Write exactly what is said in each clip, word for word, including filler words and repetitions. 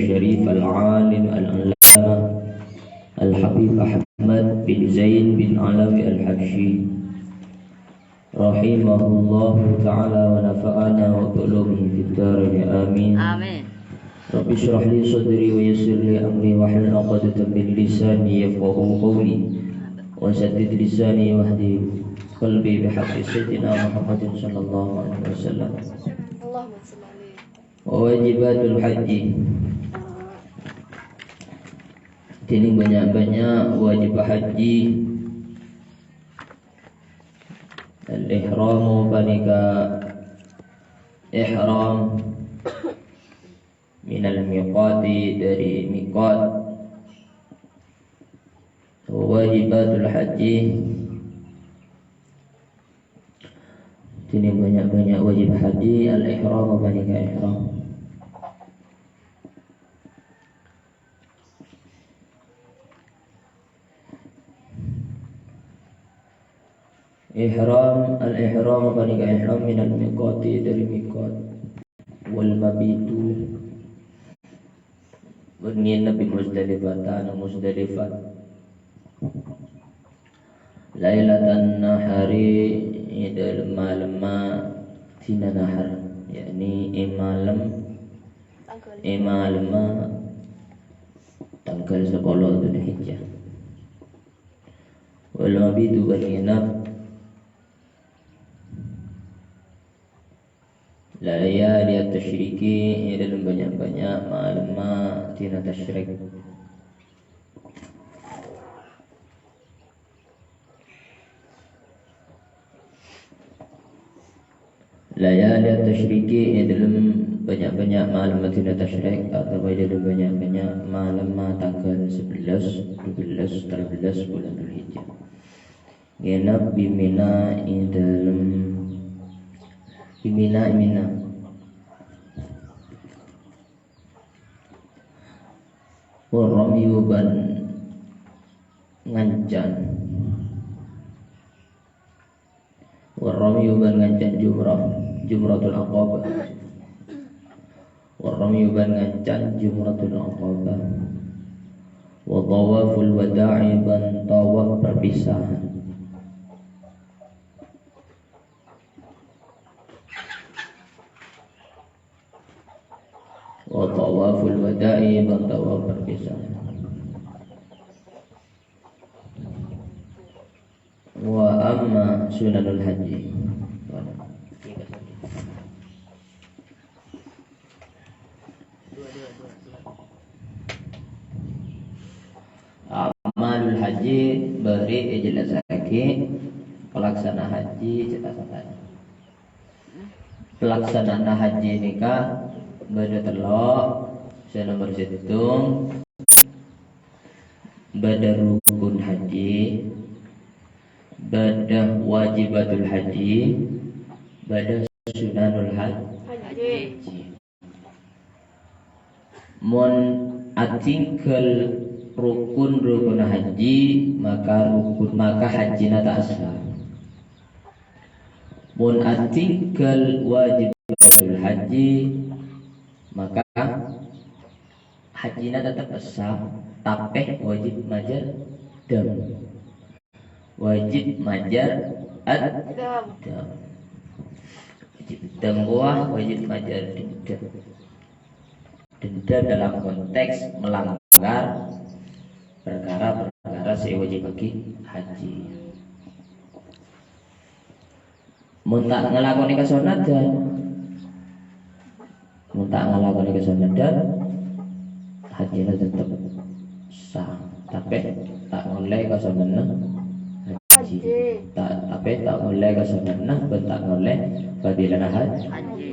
Syarif Al-Alim Al-Allamah Al-Habib Ahmad bin Zain bin Alawi Al-Habsyi, rahimahullahu ta'ala wa nafa'ana wa bi ulumihi fid darain. Amin. Amin. Rabbi shrah li sadri wa yassir li amri wahlul 'uqdatam min lisani yafqahu qawli. Wa saddid lisani wahdi qalbi bihaqqi sayyidina Muhammadin sallallahu alaihi wasallam. Allahumma shalli alaihi. Wajibatul haji. Dini banyak-banyak wajib haji. Al-ihramu panèka ihram minal miqati, dari miqat. Wajibatul haji. Dini banyak-banyak wajib haji, al-ihram panèka ihram. Ihram, al-ihram panèka ihram minal miqati, dari miqat. Wal mabitu, bân ngènep bi Muzdalifah, neng Muzdalifah. Lailatan nahari, è dâlem malemma dina nahar, yakni è malem, è malemma tangghâl sapolo Dzulhijjah. Wal mabitu, bân ngènep. Layali at-tasyriki, è dâlem banyak-banyak malemma dina tasyrik. Layali at-tasyriki, è dâlem banyak-banyak malemma dina tasyrik, atabâ è dâlem banyak-banyak malemma tangghâl sabellâs, dubellâs, trabellâs bulân Dzulhijjah. Ngènep bi Mina è dâlem, bi Mina, è Mina. Wa ramyu, bân ngancan. Wa ramyu, bân ngancan jumrah, Jumratul Aqabah. Wa ramyu, bân ngancan Jumratul Aqabah. Wa tawaful wada'i, bân tawaf perpisahan. Wa tawaful wada'i, bân tawaf perpisahan. Wa amma sunanul haji. Amalul haji bâri' èjellasaghi, pelaksana haji cè' tasatanya. Pelaksanaan haji nèka bâdâ tello', sè nomor sèttong, bâdâ rukun haji, bâdâ wajibatul haji, bâdâ sunanul haj-, haji. Mon atinggal rukun-rukun haji, maka rukun, maka hajina ta' sah. Mon atinggal wajibatul haji, maka hajina tetep sah, tapè wajib majâr dam. Wajib majâr ad-, dam. Wajib dam, wah, wajib majâr dendam. Dendam dalam konteks melanggar perkara-perkara sè èwajibaghi haji. Mon ta' ngalakonè kasonnadhân, mon ta' ngalakonè kasonnadhân, hajina tetep sah. Tapè ta' ngollè kasonnadhânna haji. Ta', tapè ta' ngollè kasonnadhânna bân ta' ngollè fadilana haj-, haji.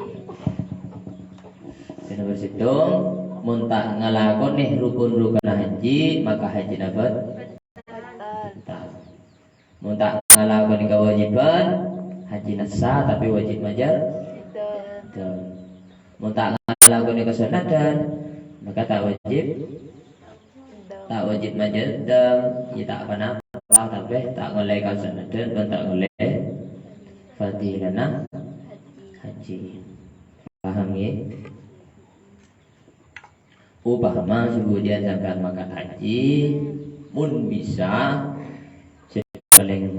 Sè nomor sèttong, mon ta' ngalakonè rukun-rukunna haji, maka hajina bat-, batal. Mon ta' ngalakonè kawâjibhân, hajina sah, tapè wajib majâr dam. Mon ta' ngalakonè kasonnadhân, maka ta' wajib, ta' wajib majâr dam, ya ta' pa-napa, tapè ta' ngollè kasonnadhân bân ta' ngollè fadilana haji. Paham, ya? Upama sabudiyan sampèyan mangkat haji, mon bisa, sè palèng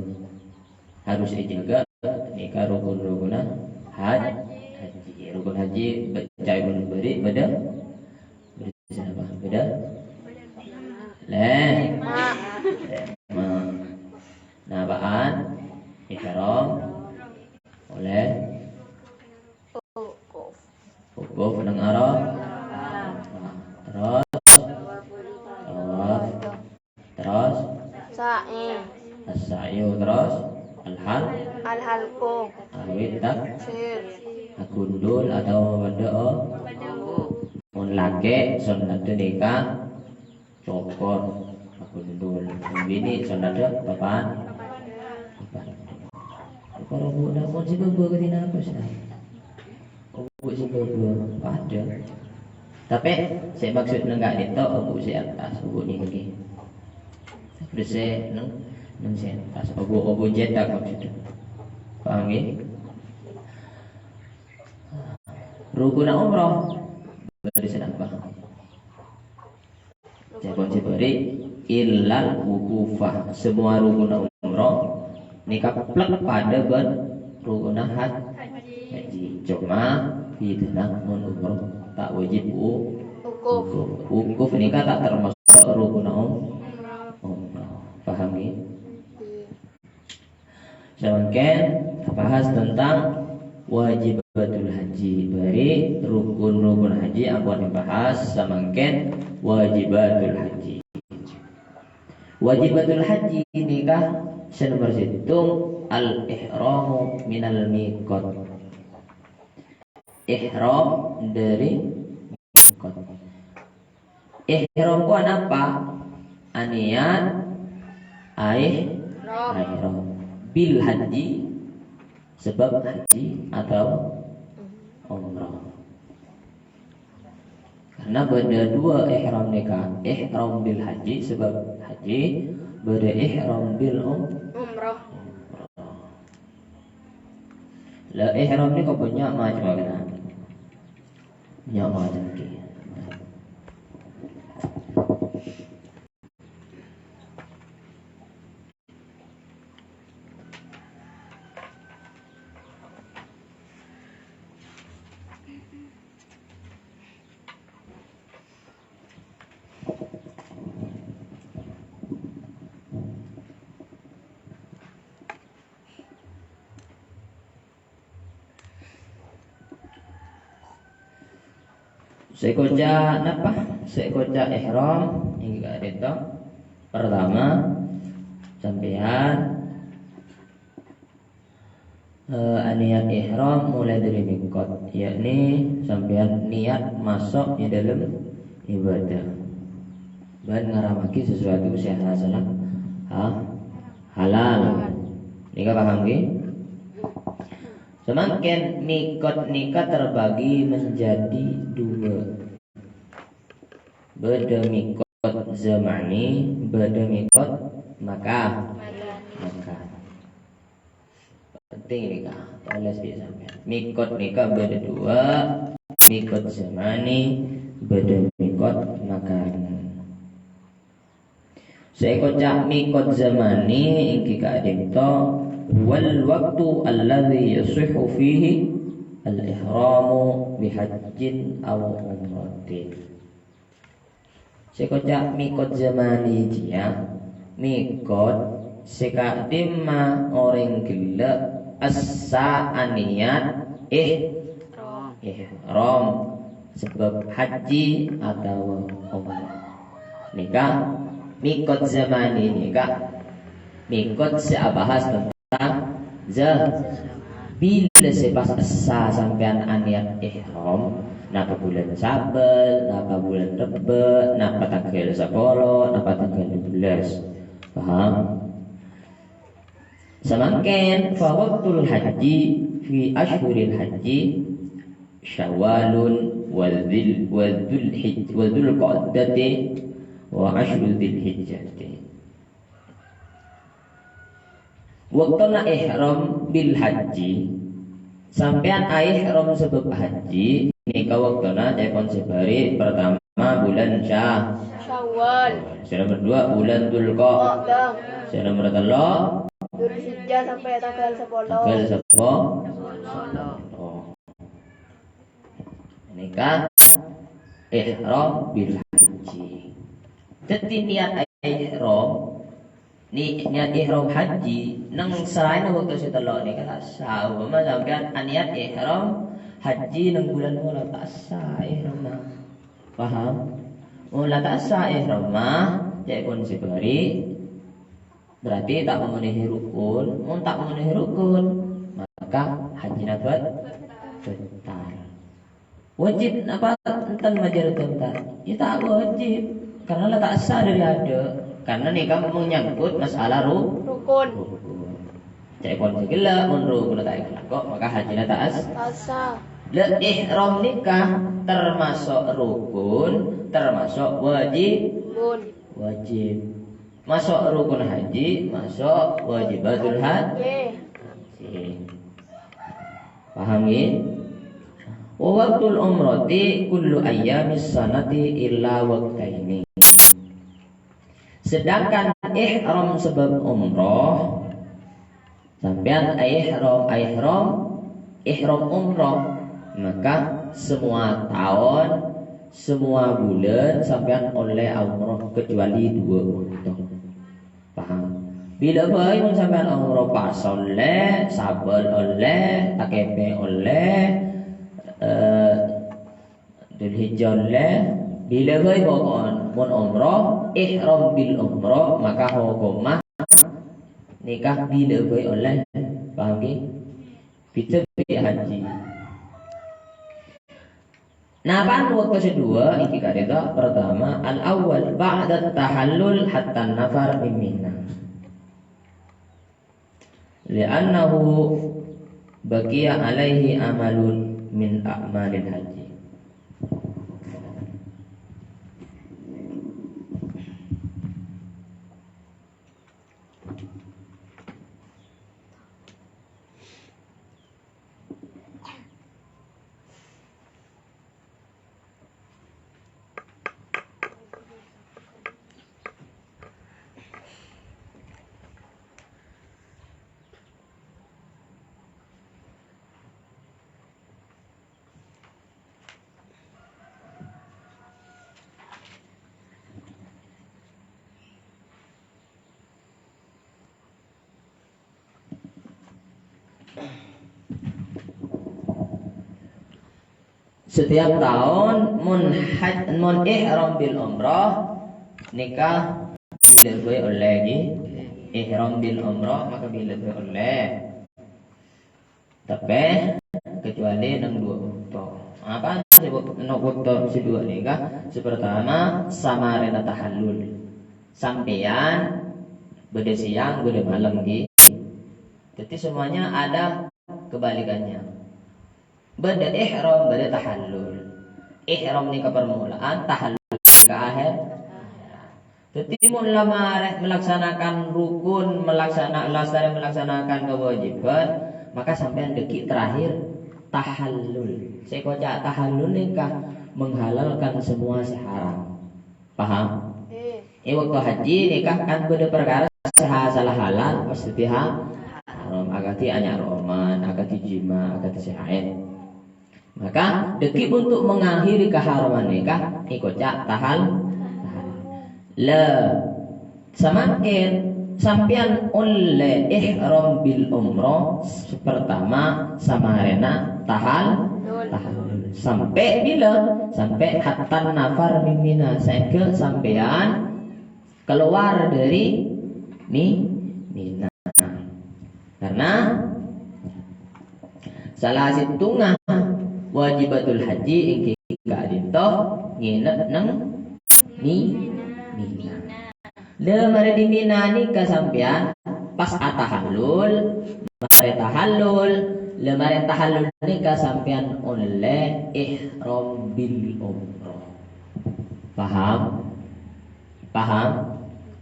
harus èjâgâ nèka rukun-rukunna haj-, haji. Rukun haji bâ-, ca'èpon bâri' bâdâ, bâdâ sapa? Bâdâ? Lè-, lèma'. Napa'an? Ihram. Olè? Wukuf neng Arafah. Terros, tawaf. Terros, sa'i. As-sa'yu. Terros, al-hal-, Al-halqu. Awit tak-, Sir. Agundul atau wedok. Mon lakè', sunnadda nèka cokor, agundul. Mon binè', sunnadda papan. Papan. Para bu, mon sè bâbâ kadhi napa, Ustaz? Obu' sè bâbâ padâ. Tapè sè maksod neng ka'dinto obu' sè attas, obu' nèngghi. Terros sè neng, neng sè attas, obu', obu' cèthak maksodda. Paham, ngghi? Rukunna umroh. Berarti sè napa? Ca'èpon sè bâri', illal wukufa. Semua rukunna umroh nèka plek padâ bân rukunna haj-, haji. Coma bhidhâna mon umroh ta' wajib wu-, Wukuf. Wukuf. Wukuf nèka ta' termasuk rukunna um-, umroh. Paham, ngghi? Samangkèn bahas tentang wajibatul haji. Bâri' rukun-rukun haji ampon èbahas, samangkèn wajibatul haji. Wajibatul haji nèka sè nomer sèttong, al-ihramu minal miqat. Ihram dâri miqat. Ihram ku anapa? Anèyat aih-, Ihram. Ihram. Bil haji, sebab haji atau umrah. Karena bâdâ dua ihram nèka. Ihram bil haji, sebab haji, bâdâ ihram bil um-, Umrah. Lah, ihram nèka bânnya' macem, Kak. Bânnya' macem, Ki. Sè èkoca' napa? Sè èkoca' ihram, ènggi ka'dinto. Pertama, sampèyan, eh, anèyat ihram molaè dâri miqat, yakni sampèyan niyat maso' è dâlem ibadah. Bân ngaramaghi sesuatu sè hasalla, ha? Halal. Nèka paham, ngghi? Samangkèn, miqat nèka terbagi menjadi dua. Bâdâ miqat zamani, bâdâ miqat maka-, makan. Penting nèka, tolès bi' sampèyan. Miqat nèka bâdâ dua, miqat zamani, bâdâ miqat makan. Sè èkoca' miqat zamani ènggi ka'dinto, huwal waqtu alladzi yasihhu fihi al-ihramu bihajjin aw umratin. Sè èkoca' miqat zamani jiyâ, miqat sè ka'dimma orèng ghellâ' essa anèyat, eh, Ihram. Ihram, sebab haji atabâ umrah. Nèka, miqat zamani nèka, miqat sè abahas tentang za-, bilâ sè pas essa sampèyan anèyat ihram, napa bulân Sabâl, napa bulân Rebbâ, napa tangghâl sapolo, napa tangghâl dubellâs. Paham? Samangkèn, fa waqtul haji fi asyhuril haji Syawalun wa Dzul-, wa Dzulhijj-, wa Dzulqa'dati wa asyru Dzulhijjati. Waktona ihram bil haji, sampèyan aihram sabâb haji, nèka waktona ca'èpon sè bâri' pertama pertama bulan Sya-, Syawal. Sè nomer dua bulan Dzulqa-, Qa'dah. Sè nomer tello' Dzulhijjah sampai tanggal sepuluh. Tanggal sepuluh. Nèka ihram bil haji. Dhâddhi niat ihram, ni-, niat ihram haji neng salaèn bâkto sè tello' nèka ta' sah. Umpama sampèyan aniat ihram haji neng bulân Muharram, ta' sah ihramma. Paham? Mon la ta' sah ihramma, ca'èpon sè bâri', berarti ta' memenuhi rukun. Mon ta' memenuhi rukun, maka hajina bat-, batal. Wajib napa enten majâr enten ta'? Ya ta' wajib, karena la ta' sah dâri adâ'. Karena nèka menyangkut masalah ru-, Rukun. Rukun. Ca'èpon sè ghellâ', mon rukunna ta' èkalako, maka hajina ta' as-, Ta' sah. La, ihram nèka termasuk rukun, termasuk wajib. Rukun. Wajib. Masuk rukun haji, masuk wajibatul haji. Haji. Paham, ngghi? Wa waqtul umrati kullu ayyamis sanati illa waqtaini. Sedangkan ihram sebab umroh, sampèyan ihram, ihram, ihram umroh, maka semua tahun, semua bulan sampèyan ollè umroh kecuali dua waktu. Paham? Bilâ bhâi mon sampèyan umroh, pas ollè, Sabâl ollè, Takèpè ollè, eh, Dzulhijjah ollè, bilâ bhâi pokon. Mon umroh, ihram bil umroh, maka hokomma nèka bilâ bhâi ollè. Paham, ghi? Bhidhâ bi' haji. Napa'an waktu sè duwâ' ènggi ka'dinto? Pertama, al-awwal ba'da tahallul hatta nafar min Mina. Li'annahu baqiya alaihi amalun min a'malil haji. Setiap taon, mon haj-, mon ihram bil umrah, nèka bilâ bhâi ollè, ghi. Ihram bil umrah, maka bilâ bhâi ollè. Tapè, kecuali neng duwâ' bâkto. Apa sè bâk-, neng bâkto sè duwâ' nèka? Sè pertama, samarèna tahallul. Sampèyan bâdâ sèyang, bâdâ malem, ghi. Jadi, semuanya ada kebalikannya. Bâdâ ihram, bâdâ tahallul. Ihram nèka permulaan, tahallul nèka akhèr. Dhâddhi, mon la marè melaksanakan rukun, melaksana-, lastarè melaksanakan kewajiban, maka sampèyan dhâggi' terakhir tahallul. Sè èkoca' tahallul nèka menghalalkan semua sè haram. Paham? È bâkto haji nèka kan bâdâ parkara sè ha-, sala halal, pas dhâddhi ha-, haram. Akadhi anyar oman, akadhi jima, akadhi sè haid. Maka, dhâggi' untuk mengakhiri keharaman nèka, èkoca' tahal-, tahal. La, samangkèn sampèyan ollè ihram bil umrah, pertama samarèna tahal-, tahal. Sampè' bilâ? Sampè' hatta nafar min Mina, saèngghâ sampèyan keluar dari Mi-, Mina. Karena salah sèttonga wajibatul haji ènggi ka'dinto ngènep neng Mi-, Mina. La marè di Mina nèka sampèyan pas atahallul, marè tahallul, la marè tahallul nèka sampèyan ollè ihram bil umrah. Paham? Paham?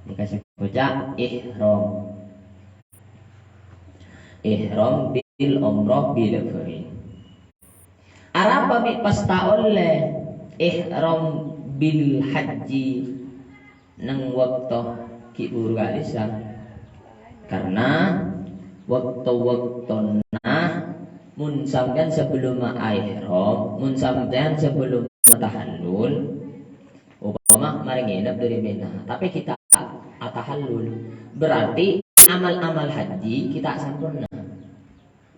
Nèka sè èkoca' ihram. Ihram bil umrah bilâ bhâi. Arapa mè' pas ta' ollè ihram bil hajji, neng bâkto ghi' buru ka'dissa'. Karna bâkto-bâktona mon sampèyan sabellumma ihram, mon sampèyan sabellumma tahallul, upama marè ngènep dâri Mina, tapè ghi' ta' atahallul, berarti amal-amal haji ghi' ta' samporna.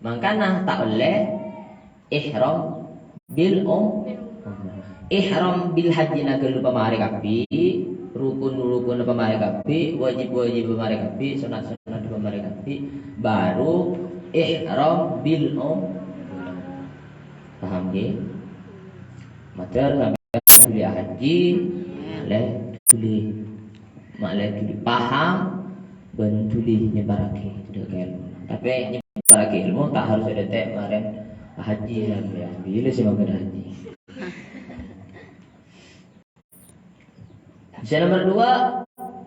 Mangkana ta' ollè ihram bil um-, ihram bil hajjina ghâllu pamarè kabbhi, rukun-rukunna pamarè kabbhi, wajib-wajibba pamarè kabbhi, sunnat-sunnatna pamarè kabbhi, baru ihram bil um-, paham, ghi? Mator sampèyan dhuli haji, ma'lè dhuli, ma'lè dhuli paham, bân dhuli nyèmparraghi dhâ' ka èlmo. Tapè nyèmparraghi èlmo ta' harus adâ' tè' marèn haji sampèyan. Bilâ sè mangkèn haji? Sè nomer dua,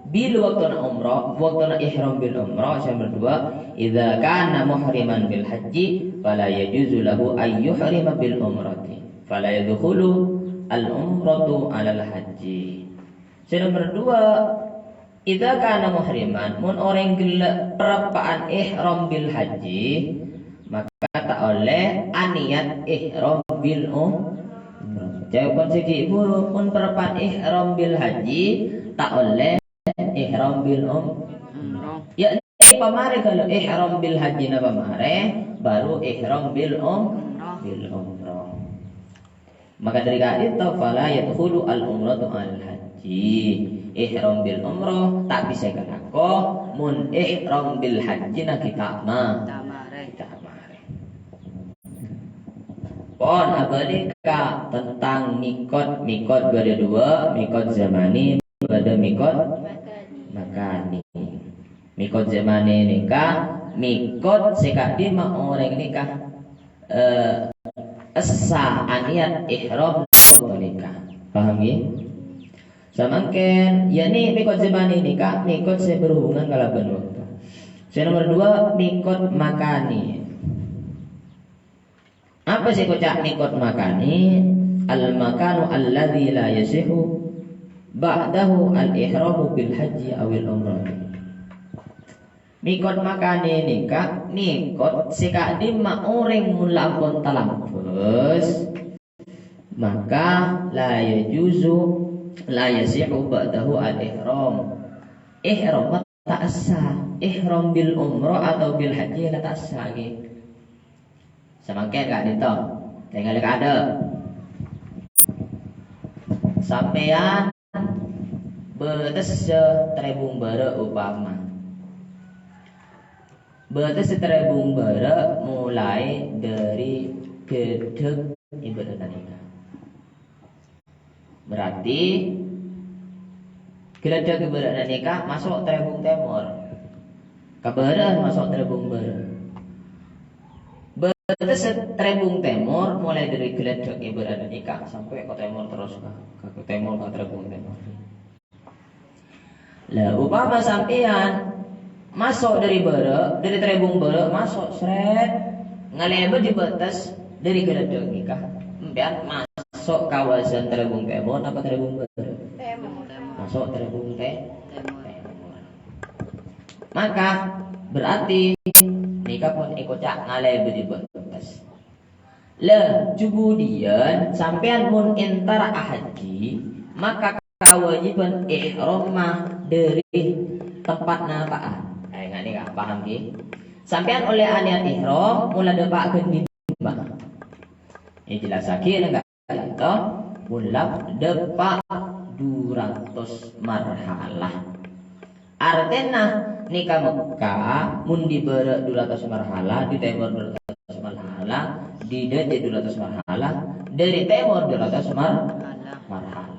bilâ bâktona umrah, bâktona ihram bil umrah. Sè nomer dua, "Idza kana muhriman bil hajji, fala yajuzu lahu an yuhrima bil umrati. Fala yadkhulu al umratu alal hajji." Sè nomer dua, "Idza kana muhriman," mon orèng ghellâ' parappa'an ihram bil hajji, maka ta' ollè aniyat ihram bil um-, umrah. Ca'èpon sè ghi' buru, mon parappa'an ihram bil hajji, ta' ollè ihram bil um-, umrah. Yakni pamarè ghâllu ihram bil hajjina pamarè, baru ihram bil um-, bil umrah. Maka dâri ka'dinto, "Fala yadkhulu al-umratu al-hajji." Ihram bil umrah ta' bisa èkalako mon ihram bil hajjina ghi' ta' ma-, ta' marè. Pon abâli ka tentang mikot. Mikot bâdâ dua, mikot zamani, bâdâ mikot makani. Mikot zamani nèka mikot sè ka'dimma orèng nèka eh, essa aniyat ihram bâkto nèka. Paham, ghi? Samangkèn, yakni mikot zamani nèka mikot sè berhubungan kalabân bâkto. Sè nomer dua, mikot makani. Apa sè èkoca' mikot makani? Al-makanu alladzi la yasihhu ba'dahu al-ihramu bil hajji awil umrah. Mikot makani nèka mikot sè ka'dimma orèng mon la ampon talampes, maka la yajuzu, la yasihhu ba'dahu al-ihram. Ihram ta' sah. Ihram bil umrah atau bil haji la ta' sah, ghi. Samangkèn ka'dinto. Tèngalè ka'dhâ'. Sampèyan bâtessa trèbung bârâ' upama. Bâtessa trèbung bârâ' molaè dâri ghâdhâk è bârâ'na nèka. Berarti ghâdhâk è bârâ'na nèka maso' trèbung tèmor. Ka bârâ'ân maso' trèbung bârâ'. Bâtessa trèbung tèmor molaè dâri ghâdhâk è bârâ'na nèka sampè' ka tèmor terros ka, ka tèmor ka trèbung tèmor. Lah, upama sampèyan maso' dâri bârâ', dâri trèbung bârâ' maso' srèt, ngalèbât è bâtes dâri ghâdhâk nèka, sampèyan maso' kawasan trèbung tèmor apa trèbung bârâ'? Tèmor. Maso' trèbung tè-, tèmor. Maka berarti nèka pon èkoca' ngalèbât è bâtes. Lah, kemudian sampèyan mon entara ahaji, maka kawâjibhân ihram dâri tempat napa'an. Ayo, ngani ka, paham, ghi? Sampèyan ollè aniyat ihram, mon la dâpa' ghân dimma. Èjellassaghi neng ka'dinto, mon la dâpa' dhu ratos marhalah. Artèna nèka Mekkah, mon dâri bârâ' dhu ratos marhalah, dâri tèmor dhu ratos marhalah, dâri dâjâ dhu ratos marhalah, dâri tèmor dhu ratos mar-, marhalah.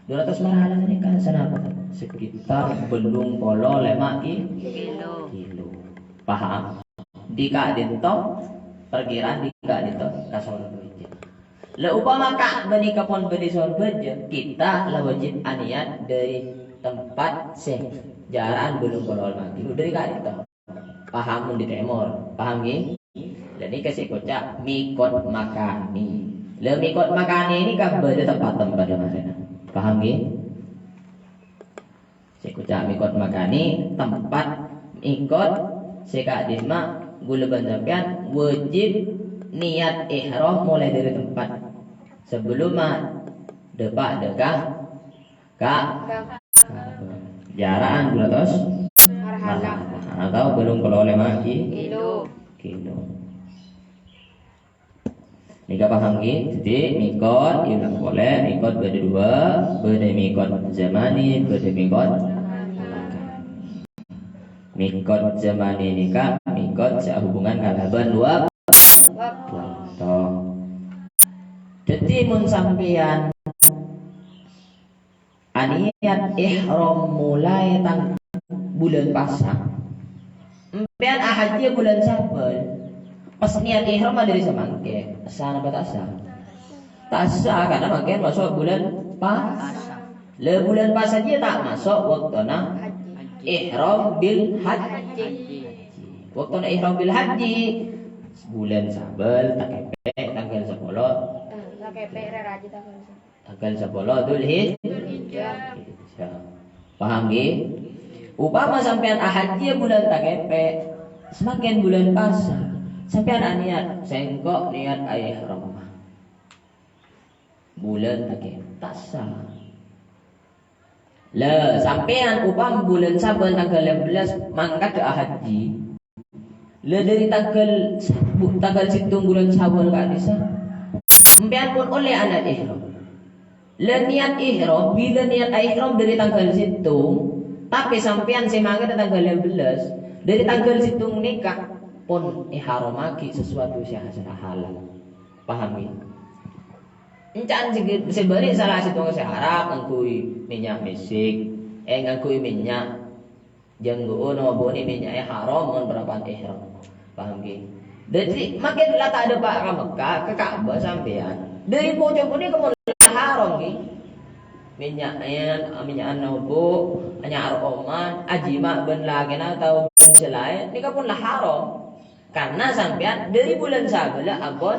Dhu ratos marhalah nèka sanapa? Sekitar bâllung polo lèma' ki-, kilo. Paham? Dâri ka'dinto, perkiraan dâri ka'dinto ka Sorbhâjâ. La upama Ka'bah nèka pon bâdâ è Sorbhâjâ, kita la wajib aniyat dâri tempat sè jârâ'ân bâllung polo lèma' kilo dâri ka'dinto. Paham mon dâri tèmor? Paham, ghi? La nèka sè èkoca' mikot makani. La mikot makani nèka bâdâ tempat-tempat è marèna. Paham, ngghi? Sè koca' miqat makani tempat miqat sè ka'dimma ghulâ bân sampèyan wajib niat ihram molaè dhâri tempat. Sabellumma dâpa' dâ' ka, ka, Ka'bah. Jhâra'an dua ratus marhalah. Atau bâllung polo lèma ki-, kilo. Nèka paham, ngghi? Dhâddhi, miqat, èulang polè, miqat bâdâ dua, bâdâ miqat zamani, bâdâ miqat makani. Miqat zamani nèka miqat sè ahubungan kalabân wak-, wakto. Dhâddhi, mon sampèyan anèyat ihram molaè tang bulân Pasa. Sampèyan ahajjiyâ bulân Sabâl. Pas niat ihram dhâri samangkèn. Sah napa ta' sah? Ta' sah, karena mangkèn maso' bulân Pasa. La bulân Pasa jiyâ ta' maso' waktona ihram bil hajji. Waktona ihram bil hajji, bulân Sabâl takèpè' tangghâl sapolo. Takèpè' rè rajâ tangghâl sapolo. Tangghâl sapolo Dzulhij-, Dzulhijjah. Paham, ngghi? Upama sampèyan ahajjiyâ bulân takèpè', samangkèn bulân Pasa, sampèyan anèyat, "Sèngko' nèyat aihram." Bulân takèpè', ta' sah. La, sampèyan upama bulân Sabâl tangghâl lèma bellâs mangkadhâ ahajji. La, dhâri tangghâl, bu-, tangghâl sèttong bulân Sabâl ka'dissa'. Sampèyan pon ollè anèyat ihram. La, niat ihram, bilâ niat ihram dhâri tangghâl sèttong, tapè sampèyan sè mangkadhâ tangghâl lèma bellâs, dhâri tangghâl sèttong nèka pon èharamaghi sesuatu sè ha-, sè halal. Paham, ya? Ènca'na sè, sè bâri' sala sèttonga sè haram ngangghuy mènnya' mèsik, eh, ngangghuy mènnya' jhânggu'u, nobu'na mènnya'na haram mon parappa'na ihram. Paham, ghi? Dhâddhi, makkè la ta' dâpa' ka Mekkah, ka Ka'bah sampèyan. Dhâri pocong panèka mon la haram, ghi. Mènnya'an, mènnya'an nobu', nya' ro'oman, ajima' bân lakèna atau bân sè laèn, nèka pon la haram. Karna sampèyan dhâri bulân Sabâl ampon,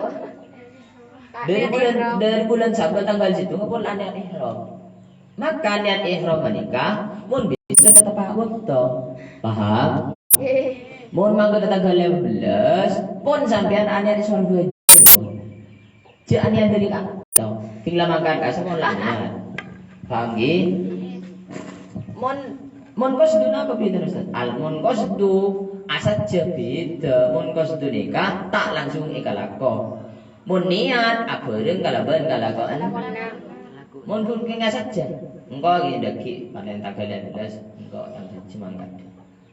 dhâri bulân, dhâri bulân Sabâl tangghâl sèttong ampon la niat ihram. Maka niat ihram panèka mon bisa teppa' bâkto. Paham? Mon mangkadhâ tangghâl lèma bellâs, pon sampèyan aniat sorbâ. Jhâ' aniat dhâri ka'dinto. Sèng la mangkat ka'issa' mon la niat. Paham, ghi? Mon, mon qasdu napa bhidhâna, Ustaz? Al-, mon qasdu asajjhâ bhidhâ. Mon qasdu nèka ta' langsung èkalako. Mon niat abhâreng kalabân kalakowan. Mon ghun kèng asajjhâ. Engko' ghi dhâggi' panèka tangghâl lèma bellâs, engko' tang sajjhâ mangkat.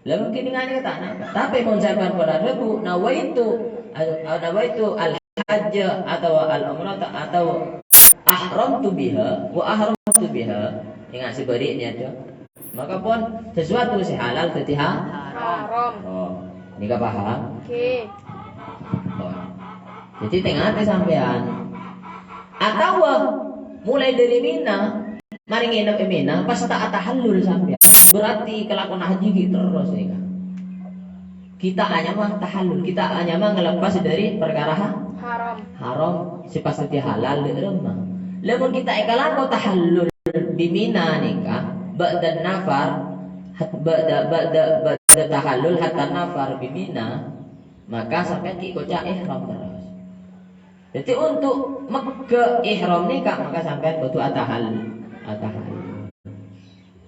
Lah, mungkin dengan itu tak napa. Tapi mon sampèyan pon adhâbu, nawaitu, al-, nawaitu al-hajja atau al-umrata atau ahramtu biha wa ahramtu biha. Ingat, sè bâri' niat, ya. Maka pon sesuatu sè halal dhâddhi ha-, haram. Oh, nèka paham? Oke. Oh. Jadi, tengati sampèyan. Atawa mulai dhâri Mina, marè ngènep è Mina, pas ta' atahallul sampèyan. Berarti kalakowan haji ghi' terros nèka. Kita anyama tahallul, kita anyama ngalepas dhâri parkara ha-, haram. Haram, sè pas dhâddhi halal dhâ' remma. Lamon kita èkalako tahallul bi Mina nèka, ba'da nafar, hat-, ba'da, ba'da, ba'da tahallul hatta nafar bi Mina, maka sampèyan ghi' koca' ihram terros. Dhâddhi, untuk megghâ' ihram nèka, maka sampèyan kodhu atahal-, atahallul.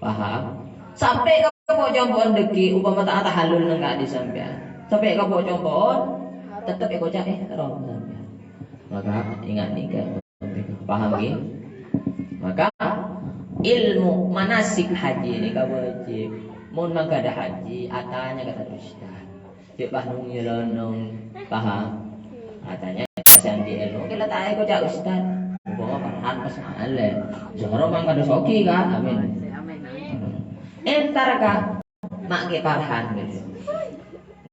Paham? Sampè' ka po'-compo'an dhâggi', upama ta' atahallul nèng ka'dhi' sampèyan. Sampè' ka po'-compo'an, tetep èkoca' ihram sampèyan. Maka, ingat nèka. Paham, ghi? Maka, ilmu manasik haji nèka wajib. Mon mangkadhâ haji, atanya ka ustaz. Cè' pas nong-nyelonong, paham? Atanya sè andi' èlmo, kèla ta' èkoca' ustaz. Upama Farhan pas malè. Zahra mangkadhâ sogi, kan? Amin. Entar ka ma' kè Farhan, gitu.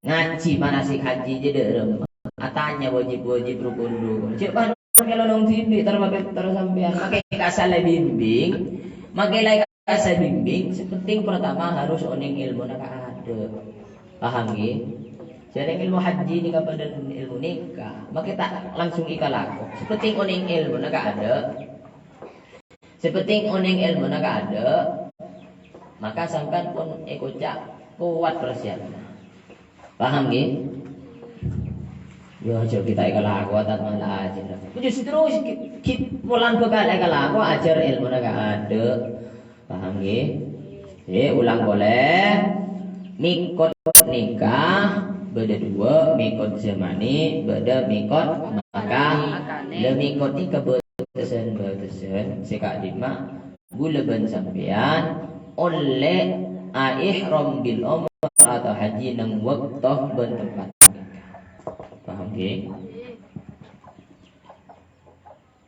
Ngajhi manasik haji jâ dhâ' remma. Atanya wajib-wajib, rukun-rukun. Cè' pas nyelonong dhibi', terus, terus sampèyan. Makè ka'issa' la bimbing. Makè la ka'issa' bimbing, sè penting pertama harus onèng èlmona kaadâ'. Paham, ghi? Jhâreng èlmo haji nèka bhâdhân èlmo nèka. Makè ta' langsung èkalako. Sè penting onèng èlmona kaadâ'. Sè penting onèng èlmona kaadâ', maka sampèyan pon èkoca' kowat parsiyapanna. Paham, ngghi? Yo, aja kita èkalakowa, tat malah aja. Justru ki-, ki-, wulan bhâkal èkalakowa, ajhâr èlmona kaadâ'. Paham, ngghi? Eh, ulang polè. Mikot nèka bâdâ duwâ', mikot zamani, bâdâ mikot makani. La mikot nèka bâtesân-bâtesân sè ka'dimma ghulâ bân sampèyan ollè aihram bil umrah atau haji neng bâkto bân tempat nèka. Paham, ngghi?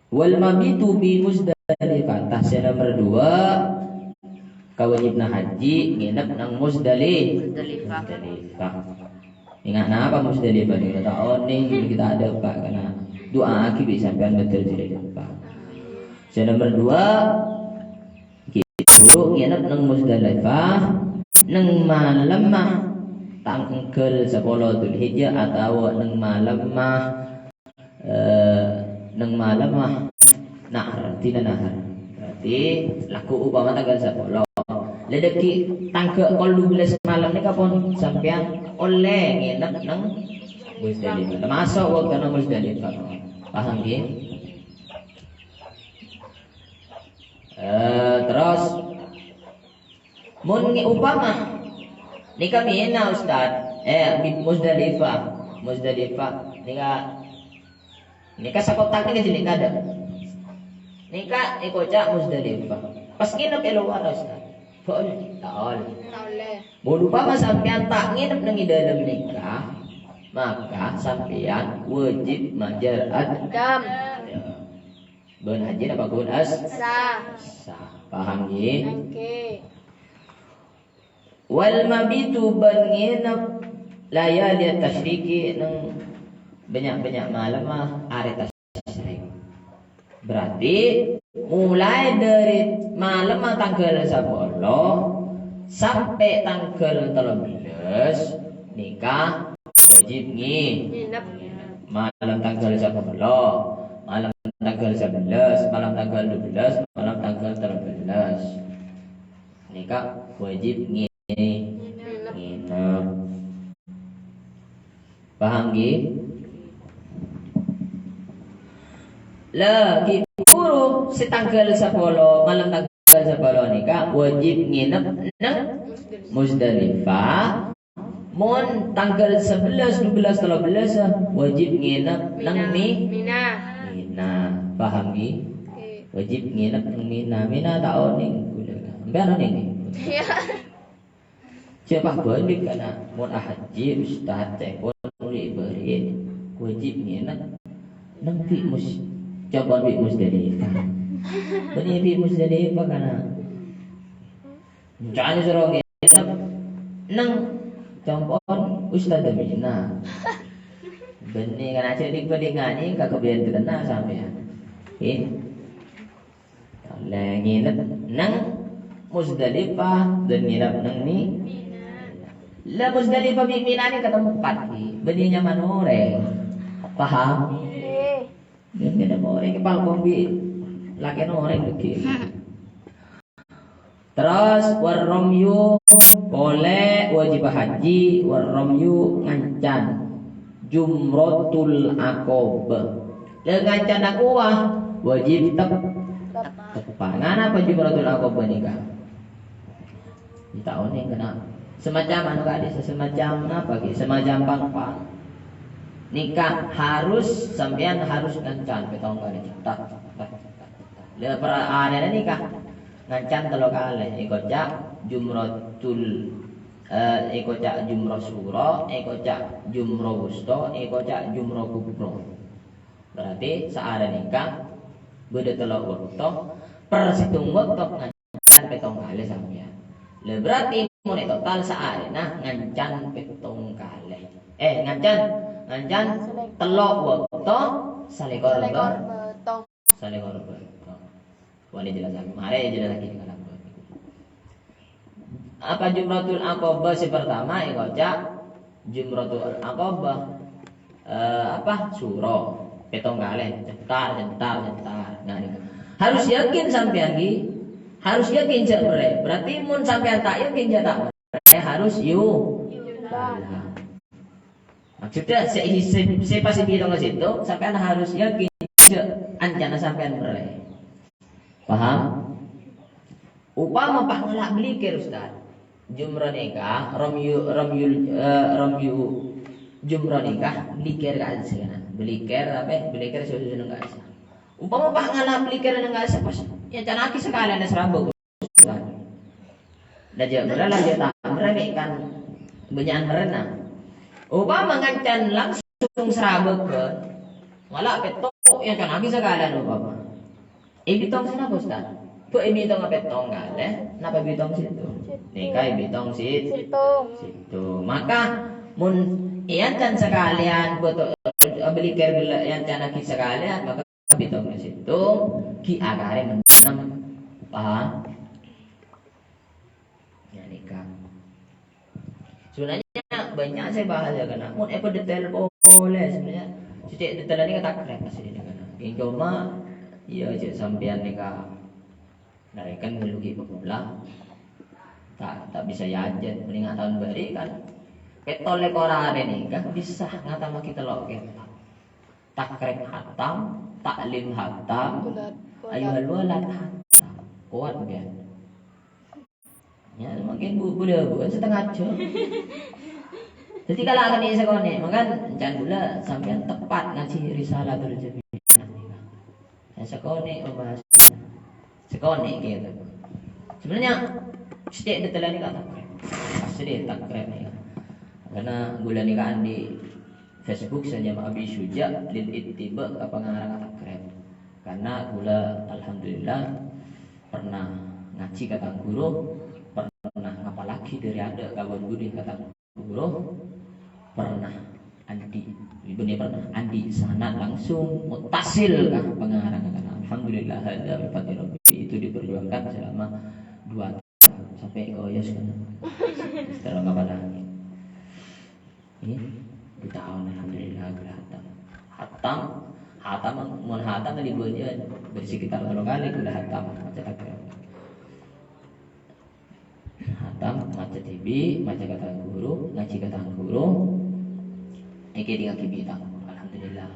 Wal mabitu bi Muzdalifah. Tah, sè nomer duwâ', kawâjibhânna haji ngènep neng Muzdali-, Muzdalifah. Muzdalifah. Enga' napa Muzdalifah nèka? Ta' onèng, kita ada apa kana? Du'aaghi bi' sampèyan betul jadi apa. Sè nomer duwâ', gitu, ngènep neng Muzdalifah, neng malemma tangghâl sapolo Dzulhijjah atawa neng malemma eh, neng malemma Nahar, dina Nahar. Berarti lagghu' upama tangghâl sapolo. La dhâggi' tangghâl dubellâs malem nèka pon sampèyan ollè ngènep neng Muzdalifah. Tamaso' bâktona Muzdalifah. Paham, ngghi? Eh, terros, Mon nge-, upama nèka Mina, Ustaz, eh, bi-, Muzdalifah, Muzdalifah nèka, nèka sakotak nèka jâ' nèka adâ'. Nèka èkoca' Muzdalifah. Pas ngènep è lowar, Ustaz. Bâ'ân, ta' ollè. Ta' ollè. Mon upama sampèyan ta' ngènep neng è dâlem nèka, maka sampèyan wajib majâr ad-, Dam. Ya. Bân haji napa ghun as-, Sah. Sah. Paham, ngghi? Oke. Wal mabitu bân ngènep layali tasyriqi neng bânnya'-bânnya' malemma arè tasyrik. Berarti, mulai dâri malemma tangghâl sapolo sampè' tangghâl tello bellâs, nèka wajib ngi-, Nginep. Malem tangghâl sapolo, malem tangghâl sabellâs, malem tangghâl dubellâs, malem tangghâl tello bellâs. Nèka wajib ngi-, Nginep. Nginep. Paham, ngghi? La, ghi' buru sè tangghâl sapolo, malem tangghâl sapolo nèka wajib ngènep neng Muzdalifah. Mon tangghâl sabellâs, dubellâs, tello bellâs, wajib ngènep neng Mina. Mi-, Mina. Mina. Paham, ngghi? Oke. Wajib ngènep neng Mina. Mina ta' onèng. Sampèyan onèng, ngghi? Iyâ. Sapa bhânding kana mon ahaji ustad tèpon uli ibarin wajib ngènep neng bi' mus-, coba bi' Muzdalifah. Bânnè bi' Muzdalifah kana. Ca'na soro ngènep neng compo'na Ustad Mina. Bânnè kana cè' dik-bâdingngani ka kabiyân tenna sampèyan. Eh. Ollè ngènep neng Muzdalifah, bân ngènep neng Mi-, la Muzdalifah bi' Mina nèka tempat, bi', bânnè nyamana orèng. Paham? Ngghi. Bân ngènep orèng, pal kombi lakèna orèng ghi. Terros, war ramyu, polè wajib haji, war ramyu ngancan. Jumratul Aqabah. Lè ngancan Aqabah, wajib tep-, teppa'. Nganapa Jumratul Aqabah nèka? Ènta' onèng kèna semacam anu kali, semacam apa ghi? Semacam pang-pang. Nèka harus, sampèyan harus ngancan pètto kalè. Tak, tak, tak, tak. Lè per-, arèna nèka ngancan tello kalè. Èkoca' jumratul, eh, èkoca' jumrah sughra, èkoca' jumrah wusta, èkoca' jumrah kubra. Berarti saarè nèka bâdâ tello bâkto, per sèttong bâkto ngancan pètto kalè sampèyan. Lha, berarti mon è total saarèna ngancan pètto kalè. Eh, ngancan, ngancan tello bâkto, salèkor bâ-, Salèkor bâkto. Salèkor bâkto. Wali jelasaghi. Marè jelasaghi dengan apa. Apa Jumratul Aqabah sè pertama èkoca' Jumratul Aqabah, eh, apa? Sughra. Pètto kalè, jentar, jentar, jentar. Nah, nèka. Harus yakin sampèyan, ghi. Harus yakin jhâ' merrè. Berarti mon sampèyan ta' yakin jhâ' ta' merrè, harus yu-, Maksudnya, sè, sè, sè pas èbitong ka sèttong, sampèyan harus yakin jhâ' ancana sampèyan merrè. Paham? Upama pas ngala' blikèr, Ustaz. Jumroh nèka, romyu, romyu, eh, romyu, jumroh nèka, blikèr ka'issa'. Blikèr apa? Blikèr sè neng ka'issa'. Upama pas ngala' blikèr neng ka'issa', pas ècana'aghi sakalèyan sarambhâk. Lah, jhâ' merrè, lah, jhâ' ta' merrè, mè' kan bânnya'an merrèna. Upama ngancan langsung sarambhâk, ngala' pètto', ècana'aghi sakalèyan upama. Èbitong sè napa, Ustaz? Bu, èbitong pètto' kalè, napa èbitong sèttong? Nèka èbitong sè-, Sèttong. Sèttong. Maka, mon èancan sakalèyan, bâto-, blikèr ghellâ' èancana'aghi sakalèyan, maka bitong sèttong, ghi' akarè ennem. Paham? Ya, nèka. Sebenarnya banyak sè bahas ya, karena mon èpadetail polè, sebenarnya sithik detail nèka ta' kerrèp asli nèka. Yang cuma, ya, cek sampèyan nèka. Narèkan ngellugi pemula. Ta', ta' bisa yajat, mending tahun bâri' kan. Pètto lèkor arè nèka bisa ngatamaghi tello' kètab. Takrib hatam, taklim hatam, Ayyuhal Walad hatam. Kuat, kan? Ya, mungkin bu-, bulâ, bu-, setengah jam. Jadi kalau akan ini sekolah, maka can bulâ sampèyan tepat ngaji Risalatul Jami'ah. Ya, sekolah, Mas. Sekolah gitu. Sebenarnya, sithik detail nèka takrib. Pasti deh takrib nèka. Karena bulâ nèka andi' Facebook saja Abi Syuja lil ittiba ka pangarang takrib. Karena bulâ alhamdulillah pernah ngaji ka tang guru, pernah ngapalaghi dâri adâ' ka budi ka tang guru, pernah andi', ibu ni pernah andi' sanad langsung muttasil ka pangarang. Alhamdulillah, hadza min fadli Rabbi, itu diperjuangkan selama dua tahun sampai goyos kan. Terus ngapa lagi? Ini dua tahun alhamdulillah udah hatam. Hatam, hatam, mon hatam tadi buatnya bersekitar telu kali udah hatam. Macam apa? Hatam, maca dhibi', maca ka tang guru, ngaji ka tang guru. Èkè tinggal dhibi' tang guru. Alhamdulillah.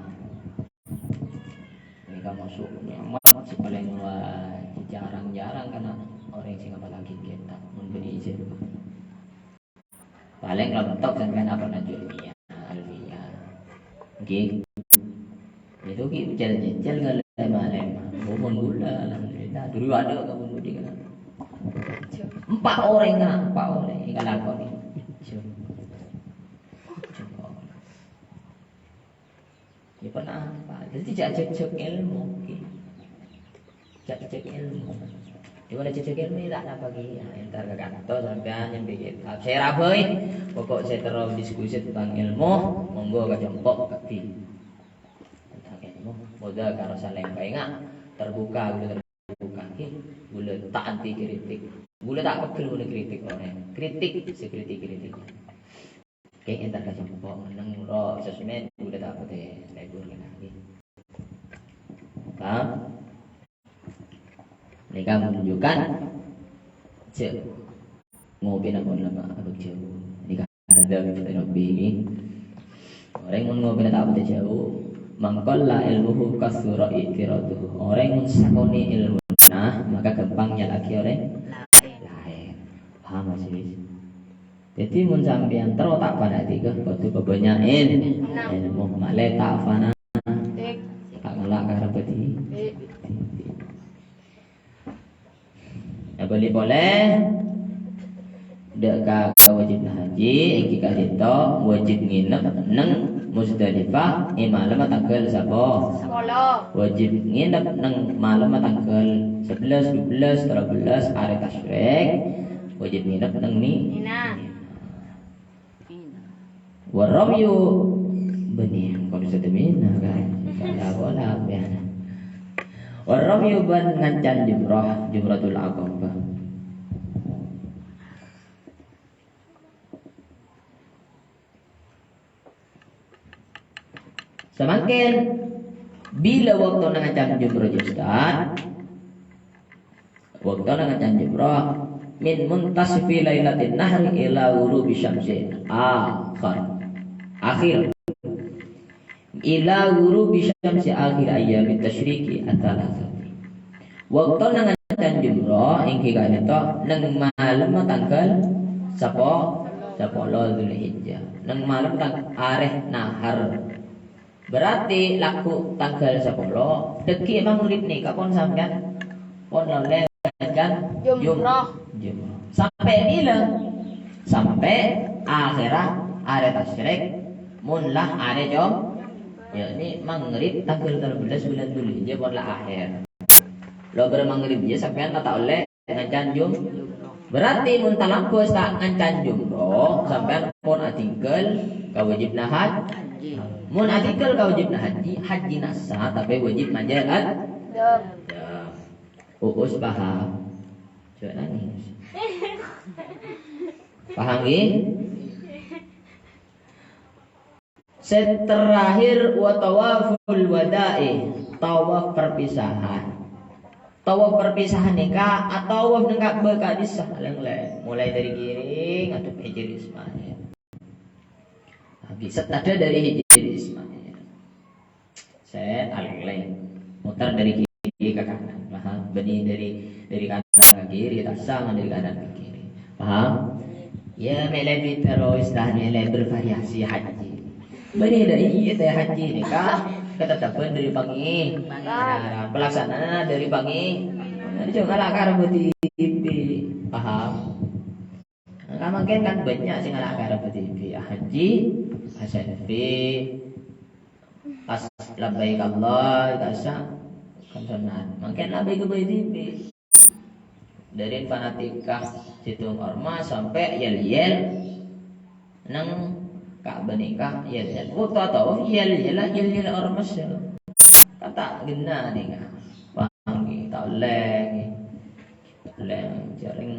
Ini kan masuk nikmat sè palèng wajib, jarang-jarang kan orèng sè ngapalaghi kètab. Mun bâdâ izin. Palèng rontok sampèyan apa Najul Mia, Alfia. Nggih. Itu ki jel-jejel ngalèma-lèma. Omong gula, alhamdulillah. Dulu ada kamu budi kan. Empat orang, nah, empat orang. Ini kan lakon ini. Ya pernah apa? Jadi cek-cek ilmu. Cek-cek ilmu. Di mana cek-cek ilmu ini tak apa ki. Ya, entar ke kantor sampean nyambi kitab. Saya rabai. Pokok saya terus diskusi tentang ilmu. Monggo ke jempok kaki. Tentang ilmu. Mudah kalau saling baik nggak? Terbuka, udah terbuka ki. Gula tak anti kritik. Gula tak pegel gula kritik orang. Kritik sekritik kritik. Oke, entar ka jempok meneng ro sosmed udah tak pete libur kena lagi. Paham? Ini kan menunjukkan cek ngopi nak pun lama abang jauh. Ini kan ada lebih ini. Orang mun ngopi nak tak pete jauh. Mangkalla ilmuhu kasura itiraduhu. Orang mun sakoni ilmu nah maka gampangnya lagi orang lain. Paham masih? Jadi mun sampeyan terro ta' panadhi ka kodhu pabânnya' il-, ilmu malè ta' fana. Ta' ngala' karep dhi-, Ya bali polè dâ' ka kawâjibhân haji, èngghi ka'dinto wâjib ngènep neng Muzdalifah è malemma tangghâl sapa? Sapolo. Wâjib ngènep neng malemma tangghâl sabellâs, dubellâs, tello bellâs arè Tasyrik. Wâjib ngènep neng Mi-, Mina. Wa ramyu bani, engko' bisa temina, kan? Salah pola, ya. Wa ramyu bân ngancan jumrah, Jumratul Aqabah. Samangkèn, bilâ bâktona ngancan jumrah, Ustaz? Wèktona ngancan jumroh, min muntasfi lailatin nahri ila ghurubi syamsi akhir. Akhir. Ila ghurubi syamsi akhir ayyamit tasyriqi ats-tsalatsati. Wèktona ngancan jumroh èngghi ka'dinto neng malem tangghâl sapo-, sapolo Dzulhijjah. Neng malem tang-, arè nahar. Berarti lagghu' tangghâl sapolo, dhâggi' maghrib nèka pon sampèyan pon ollè ngancan jum-, Jumroh. Jumroh. Sampè' bilâ? Sampè' akhèrra arè tasyrik, mon la arè jum-, yakni maghrib tangghâl tello bellâs bulân Dzulhijjah pon la akhèr. Lo bârâ maghrib jiyâ sampèyan la ta' ollè ngancan jum-, berarti mon talambâs ta' ngancan jumroh, sampèyan pon adhinggâl kawâjibhânna haj-, mon adhinggâl kawâjibhânna hajji, hajjina sah, tapè wâjib majâ ad-, dam. Uus paham? Jhâ' nangès. Paham, ghi? Sè terakhir, wa tawaful wada'i, tawaf perpisahan. Tawaf perpisahan nèka, atawaf neng Ka'bah ka'dissa, lèng-lèng. Mulai dari kiri, ngadhep Hijri Ismail. Lagi setada dari Hijri Ismail. Sè alèng-lèng. Muter dari kiri ke kanan. Paham? Bânnè dari, dari kanan ke kiri, ta' sah dari kanan ke kiri. Paham? Ya, mè' lebbi terros, ta' mè' lebbi bervariasi hajji. Bânnè dâ' iyâ tè hajji nèka katettebhân dari pangi-, nah, pelaksanaan dari pangi-, nah, jhâ' ngala' karep T V. Paham? Nah, mangkèn kan bânnya' sè ngala' karep T V. Hajji, selfie, pas labbaik Allah, ta' sah, kan sunat. Mangkèn labbaik ka T V. Dâri fanatika sèttong ormas sampè' yèl-yèl neng Ka'bah nèka, yèl-yèl. Bâkto tawaf yèl-yèl, yèl-yèl ormas. Kata' ghenna nèka. Paham ghi? Ta' ollè ghi? Ta' ollè, jhâreng.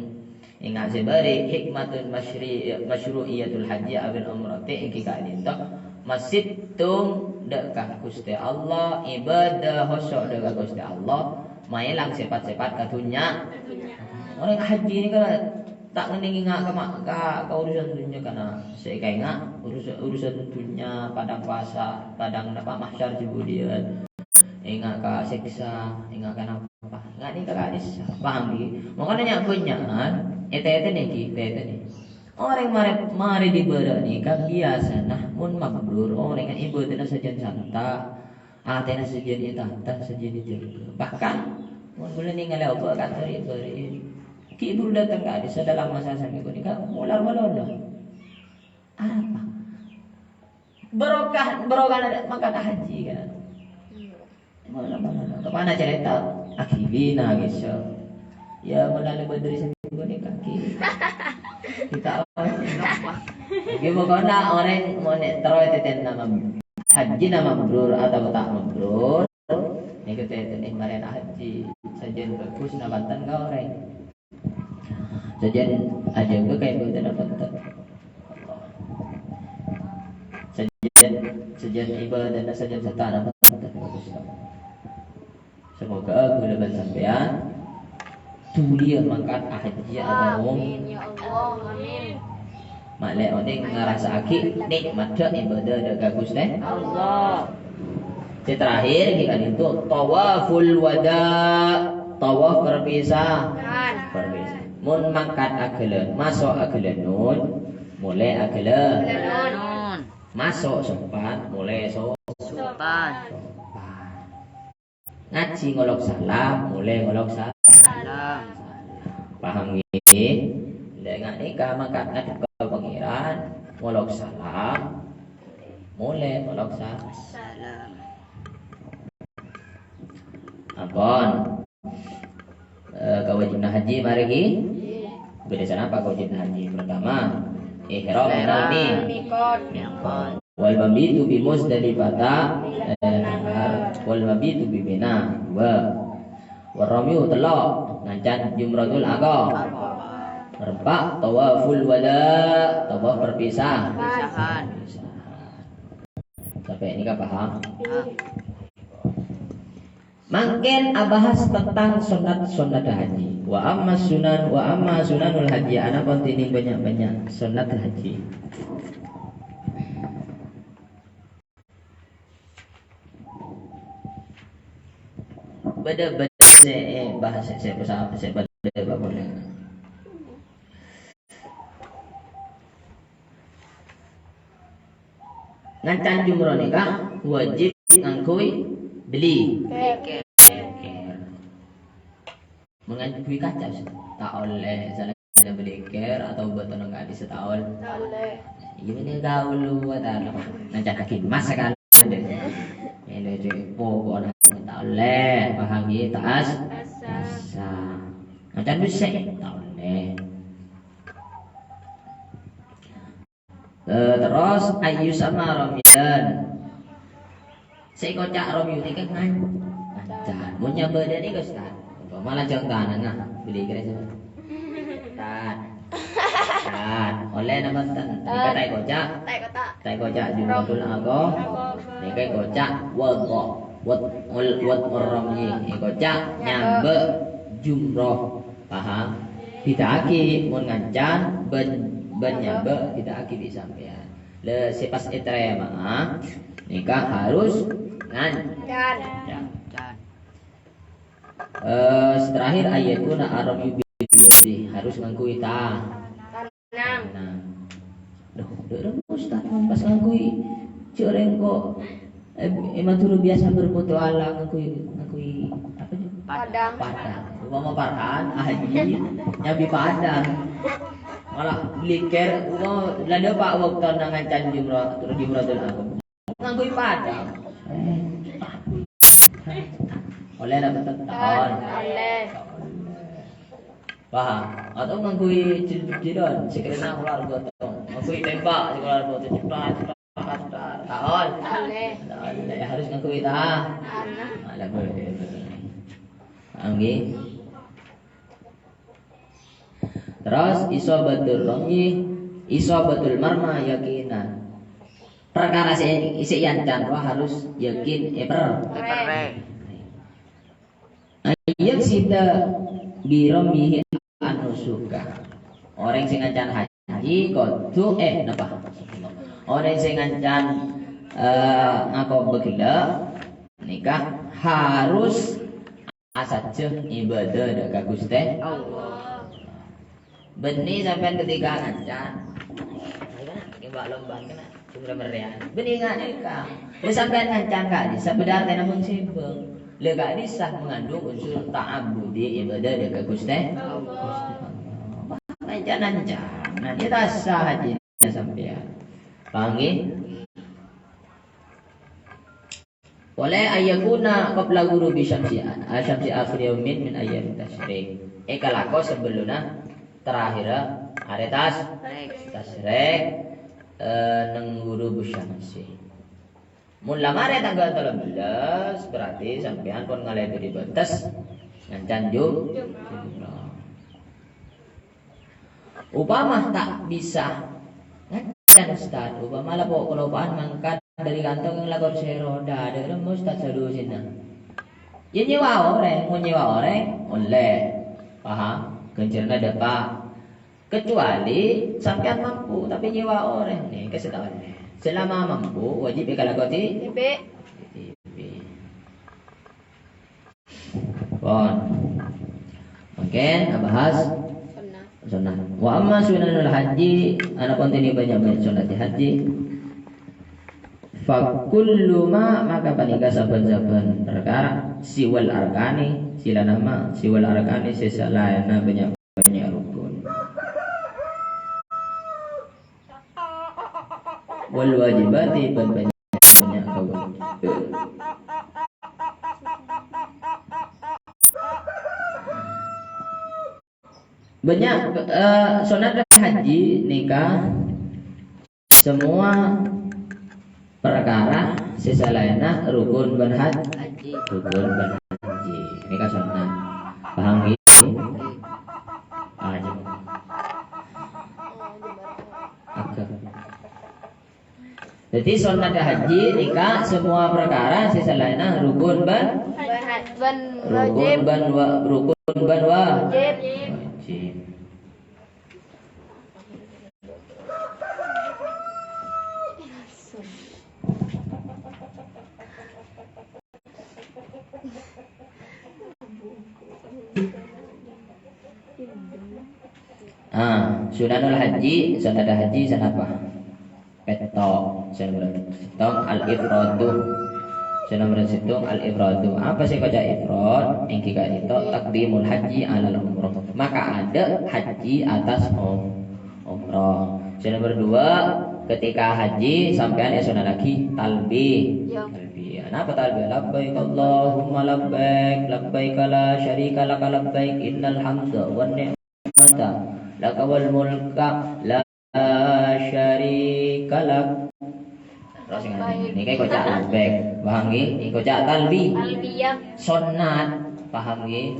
Enga' sè bâri', hikmatun masyri-, masyru'iyatul hajji awil umrati èngghi ka'dinto. Masèttong dâ' ka Ghustè Allah, ibadah khusu' dâ' ka Ghustè Allah, maèlang sèpat-sèpat ka dhunnya. Orèng hajji nèka ta' ngennèng enga' ka ma-, ka, ka urusan dhunnya, karna sè èkaènga' urus-, urusan dhunnya, padang pasar, padang napa, mahsyar jhâ' budiyân. Enga' ka sèksa, enga' ka napa. Enga' nèka ka'dissa. Paham ghi? Mangkana nya-, bânnya'an, ètètènè ghi, ètètènè. Orèng marè, marè dibârâ' nèka biyasana mon mabrur, orèngnga ibâdâna sajân santa, atèna sajân ètata, sajân èjâgâ. Bahkan, mon bulâ nèngalè obâ kantor èbârâ'i, ghi' buru dâteng ka'dissa dalam masa samènggu nèka molar malolo. Arapa? Barokah, barokahna mangkat hajji, kan? Iya. Mana, mana, mana? Kemana cerita? Akhiri nangis, ya. Ya, mana lebih dari seminggu nih, kaki. Kita, ya, pokoknya orang mau nek terus teten nama hajji nama mabrur atau tak mabrur. Nek teten nih, maren hajji. Sajân bagus, nabanten ka orang. Sajân ajâgâ kaèbâdâna bhâkta. Sajân, sajân ibâdâna sajân satana bhâkta. Samoga kaulâ bân sampèyan dhuli mangkat hajji atau Amin, ya Allah. Amin. Ma'lè onèng ngarasa'aghi nè'matta ibâdâ dâ' ka Ghustè Allah. Sè terakhir, ghi' ka'dinto tawaful wada', tawaf perpisah. Perpisah. Mon mangkat aghâlân, maso' aghâlân nun, molè aghâlân. Nun. Maso' sopan, molè so-, sopan. Sopan. Ngajhi ngolok salam, molè ngolok sa-, salam. Paham, ngghi? Dâ' nga' nèka mangkat ngadhep ka Pangèran, ngolok salam, molè ngolok sa-, salam. Ampon. Eh, kawâjibhânna hajji marè ghi? Bâdâ sanapa kawâjibhânna hajji? Pertama, ihram. Ihram. Mikot. Mikot. Wal mabitu bi Muzdalifata, eh, nahar. Wal mabitu bi Mina, dua. War ramyu, tello', ngancan jumratul aqabah. Empa', tawaful wada', tawaf perpisah. Perpisahan. Sampè' nèka paham? Paham. Mangkèn abahas tentang sonnat-sonnat haji. Wa amma sunan, wa amma sunanul haji, anapon dhinèng bânnya'-bânnya' sonnat haji. Bâdâ, bâdâ sè, eh, bahas sè, sè, sè, sè bâdâ, Pak, boleh. Ngancan jumroh nèka wajib ngangghuy beli. Beli kèr. Mon ngangghuy kaca, Ustaz? Ta' ollè, misalnya ada beli kèr atau buat orang gadis setahun. Ta' ollè. Iyâ, ini gaul lu, ta' ollè. Ngancan lagi emas sekali. Ini di pokoknya ta' ollè, paham ya, ta' as-, ta' sah. Ngancan besi, ta' ollè. Eh, terros, ayyusamma romyan. Sè èkoca' romyu nèka ngan-, ngancan. Mon nyabâ' dhâ' nèka, Ustaz. Umpama lajâng tanangnga, beli kèr sapa? Ustaz. Ustaz, ollè napa enten? Nèka ta' èkoca'? Ta' èkoca'. Ta' èkoca' jumratul aqabah. Nèka èkoca' wadh-, wadh-, wadh-, wadh'ur romyi. Èkoca' nyabâ' jumroh. Paham? Bhidhâ'aghi, mon ngancan bân, bân nyabâ', bhidhâ'aghi bi' sampèyan. Lè, sè pas ètarèma'a, nèka harus ngan-, ngan-, ngan-, eh, sè terakhir, ayyakuna ar-ramyu bil yadi, harus ngangghuy ta-, tanang. Tanang. Loh, dâ' remma Ustaz, mon pas ngangghuy, jhâ' rèng ko-, eh, eh, Madhurâ biyasa bermutualah ngangghuy, ngangghuy apa jhâ'? Padang. Padang. Umpama padang, haji, nyabâ' padang. Malah beli kèr, umpama la dâpa' bâktona ngancan jumrah, jumratul aqabah. Ngangghuy padang. Ollè napa ta' ollè? Ollè. Paham? Atau ngangghuy jil-, jilbab, sè karena keluar gotong. Ngangghuy tembak, sè keluar gotong. Cepat, cepat, cepat. Ta' ollè. Ollè. Ta' ollè. Harus ngangghuy ta-, tanang. Malah boleh. Paham, nggih? Terros, isobatul romyi, isobatul marma yakinan. Perkara sè, sè èancan rowa harus yakin èper-, èperrè. Ayyaqsida bi romyihi an-nusuka. Orèng sè ngancan haji kodhu, eh, napa? Orèng sè ngancan, eh, ngako bâghellâ' nèka harus asajjhâ ibadah dâ' ka Ghustè Allah. Bânnè sampèyan ketika ngancan. Ayo, kena, kena lomba, kena. Cuma meriah. Bânnè nganèka. Lha sampèyan ngancan ka'dissa' bâdâ artèna mon sèbâ. Lha ka'dissa' mengandung unsur ta'abbudi ibadah dâ' ka Ghustè Allah. Ngancan-ngancan. Nah, kita sah hajina sampèyan. Paham, nggih? Polè ayyakuna qabla ghurubi syamsi, a-, syamsi akhir yaumin min ayyamit tasyrik. Èkalako sabellunna terakhirra arè tas-, tasyrik, eh, neng ghurubus syamsi. Mon la marè tangghâl tello bellâs, berarti sampèyan pon ngalèbâri bâtes ngancan jum-, jumrah. Upama ta' bisa ngancan, Ustaz, upama la po-, kalopaan mangkat dâri kanto neng la korsè roda, dâ' remma Ustaz solusina. Yâ nyèwa orèng, mon nyèwa orèng, ollè. Paham? Ghânjhârânna dâpa'. Kecuali sampèyan mampu, tapè nyèwa orèng, nèka sè ta' ollè. Selama mampu, wajib èkalakoni. Dhibi'. Dhibi'. Pon. Mangkèn abahas sunnah. Sunnah. Wa amma sunanul haji, anapon dhinèng bânnya'-bânnya' sunnat haji. Fa kullu ma, maka panèka sabbhân-sabbhân parkara, siwal arkani, sè la nama, siwal arkani, sè salaènna bânnya'-bânnya' rukun. Wal wajibati, bân bânnya'-bânnya' kawâjibhân. Bânnya', eh, sunnat haji nèka semua parkara sè salaènna rukun bân haj-, rukun bân haji. Nèka sunnat. Paham, ngghi? Ah, coba. Oke. Jadi, sunnat haji nèka semua parkara sè salaènna rukun bân, bân haj-, Ban rukun wajib. Ban wa-, rukun ban wa-, wajib. Wajib. Ah, sunanul haji, sunat haji sanapa? Pètto'. Sè nomer sèttong al-ifradu. Sè nomer sèttong al-ifradu. Apa sè èkoca' ifrad? Èngghi ka'dinto taqdimul haji alal umrah. Maka ada haji atas um-, umrah. Sè nomer dua, ketika haji sampèyan èsunataghi talbi-, ya, talbiyah. Napa talbiyah? Labbaik Allahumma labbaik, labbaik la syarika laka labbaik, innal hamda wan ni'mata laka wal mulka la syarika lak. Terros ngene, nèka èkoca' labbaik. Paham ngghi? Èkoca' talbi-, talbiyah. Sunnat. Paham ngghi?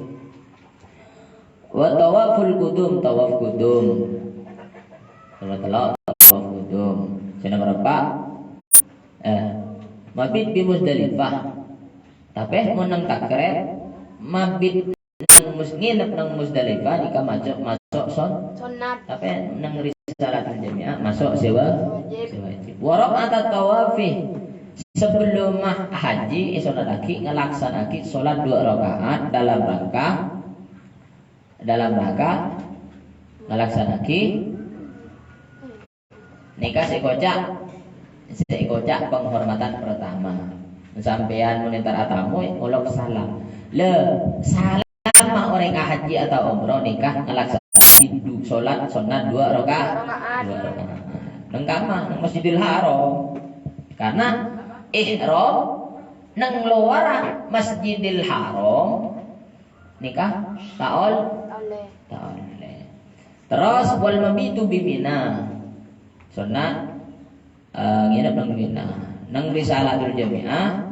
Wa tawaful qudum, tawaf qudum. Nomor tello', tawaf qudum. Sè nomor empa', eh, mabit bi Muzdalifah. Tapè mon neng takrib, mabit neng Mus-, nginep neng Muzdalifah nèka maso', maso' son-, sunnat. Tapè neng Risalatul Jami'ah maso' sè wa-, wajib, sè wajib. Wa rak'atat tawafi. Sebelum haji, èsunataghi ngalaksana'aghi sholat dua rakaat dalam rangka dalam rangka ngalaksana'aghi nèka sè èkoca', sè èkoca' penghormatan pertama. Sampèyan mon entar atamu, ngolok salam. Lè, salam ma' orèng ahaji atau umroh nèka ngalaksana'aghi du-, sholat sunnat dua raka-, dua rakaat. Neng kamma, neng Masjidil Haram. Karena ihram neng lowarra Masjidil Haram, nèka ta' ol-, ta' ollè. Terros, wal mabitu bi Mina. Sunnat, eh, nginep neng Mina. Neng Risalatul Jami'ah,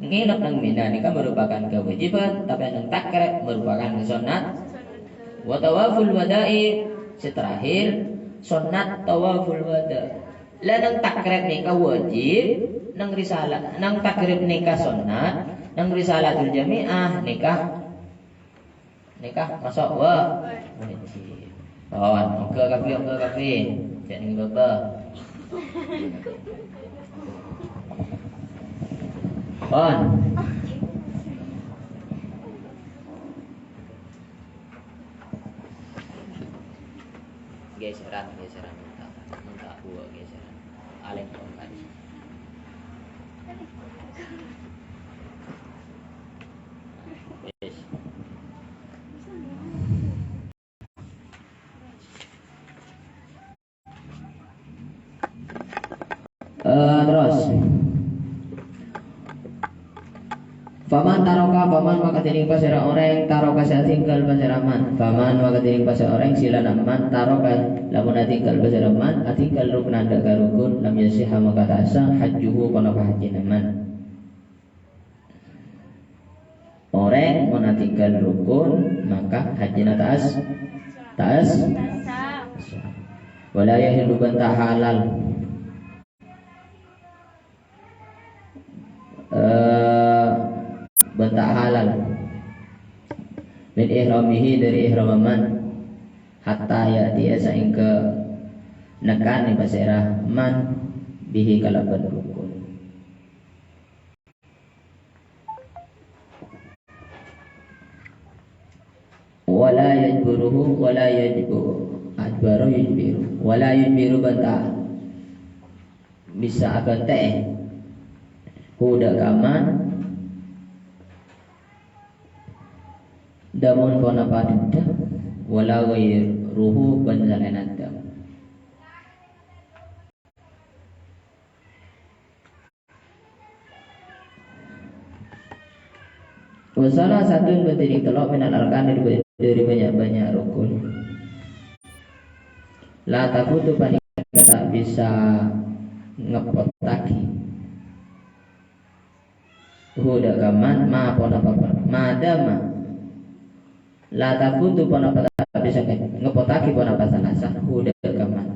nginep neng Mina nèka merupakan kewajiban, tapè neng takrib merupakan sunnat. Wa tawaful wada'i, sè terakhir, sunnat tawaful wada'. Lah neng takrib nèka wajib, neng Risalah, neng takrib nèka sunnat, neng Risalatul Jami'ah nèka Nèka maso' wa-, wajib. Pon, moghâ kabbhi, moghâ kabbhi. Cè' neng bâbâ. Pon. Geseran, geseran. Minta, minta dua geseran. Alèng tongkat. Wis. Eh, terros. Faman taroka, faman maka dèning pasèra orèng, taroka sè adhinggal pasèra man. Faman maka dèning pasèra orèng, silana man, taroka, lamon adhinggal pasèra man, adhinggal ruknan dâ' ka rukun, lam yasihha maka ta' sah, hajjuhu ponapa hajjina man. Orèng mon adhinggal rukun, maka hajjina ta' as-, ta' as-, wala yahillu bân ta' halal. Eh, bân ta' halal. Min ihramihi, dâri ihram man. Hatta ya'tiya, saèngghâ nèkkanè pasèra man bihi kalabân rukun. Wala yajburuhu, wala yajbu-, ajbara yujbiru. Wala yujbiru bân ta' bisa abhântè'è. Hu dâ' ka man. Dâmon ponapa dhâddhâ. Wala ghairuhu bân salaènna dâmon. Wa salasatun bân dâri tello' minal arkan dâri, dâri bânnya'-bânnya' rukun. La tafutu panèka ta' bisa ngeppottaghi. Hu dâ' ka man, ma ponapa per-, ma dâmma. La tafutu ponapa ta' bisa nge-, ngeppottaghi ponapa salasa, hu dâ' ka man.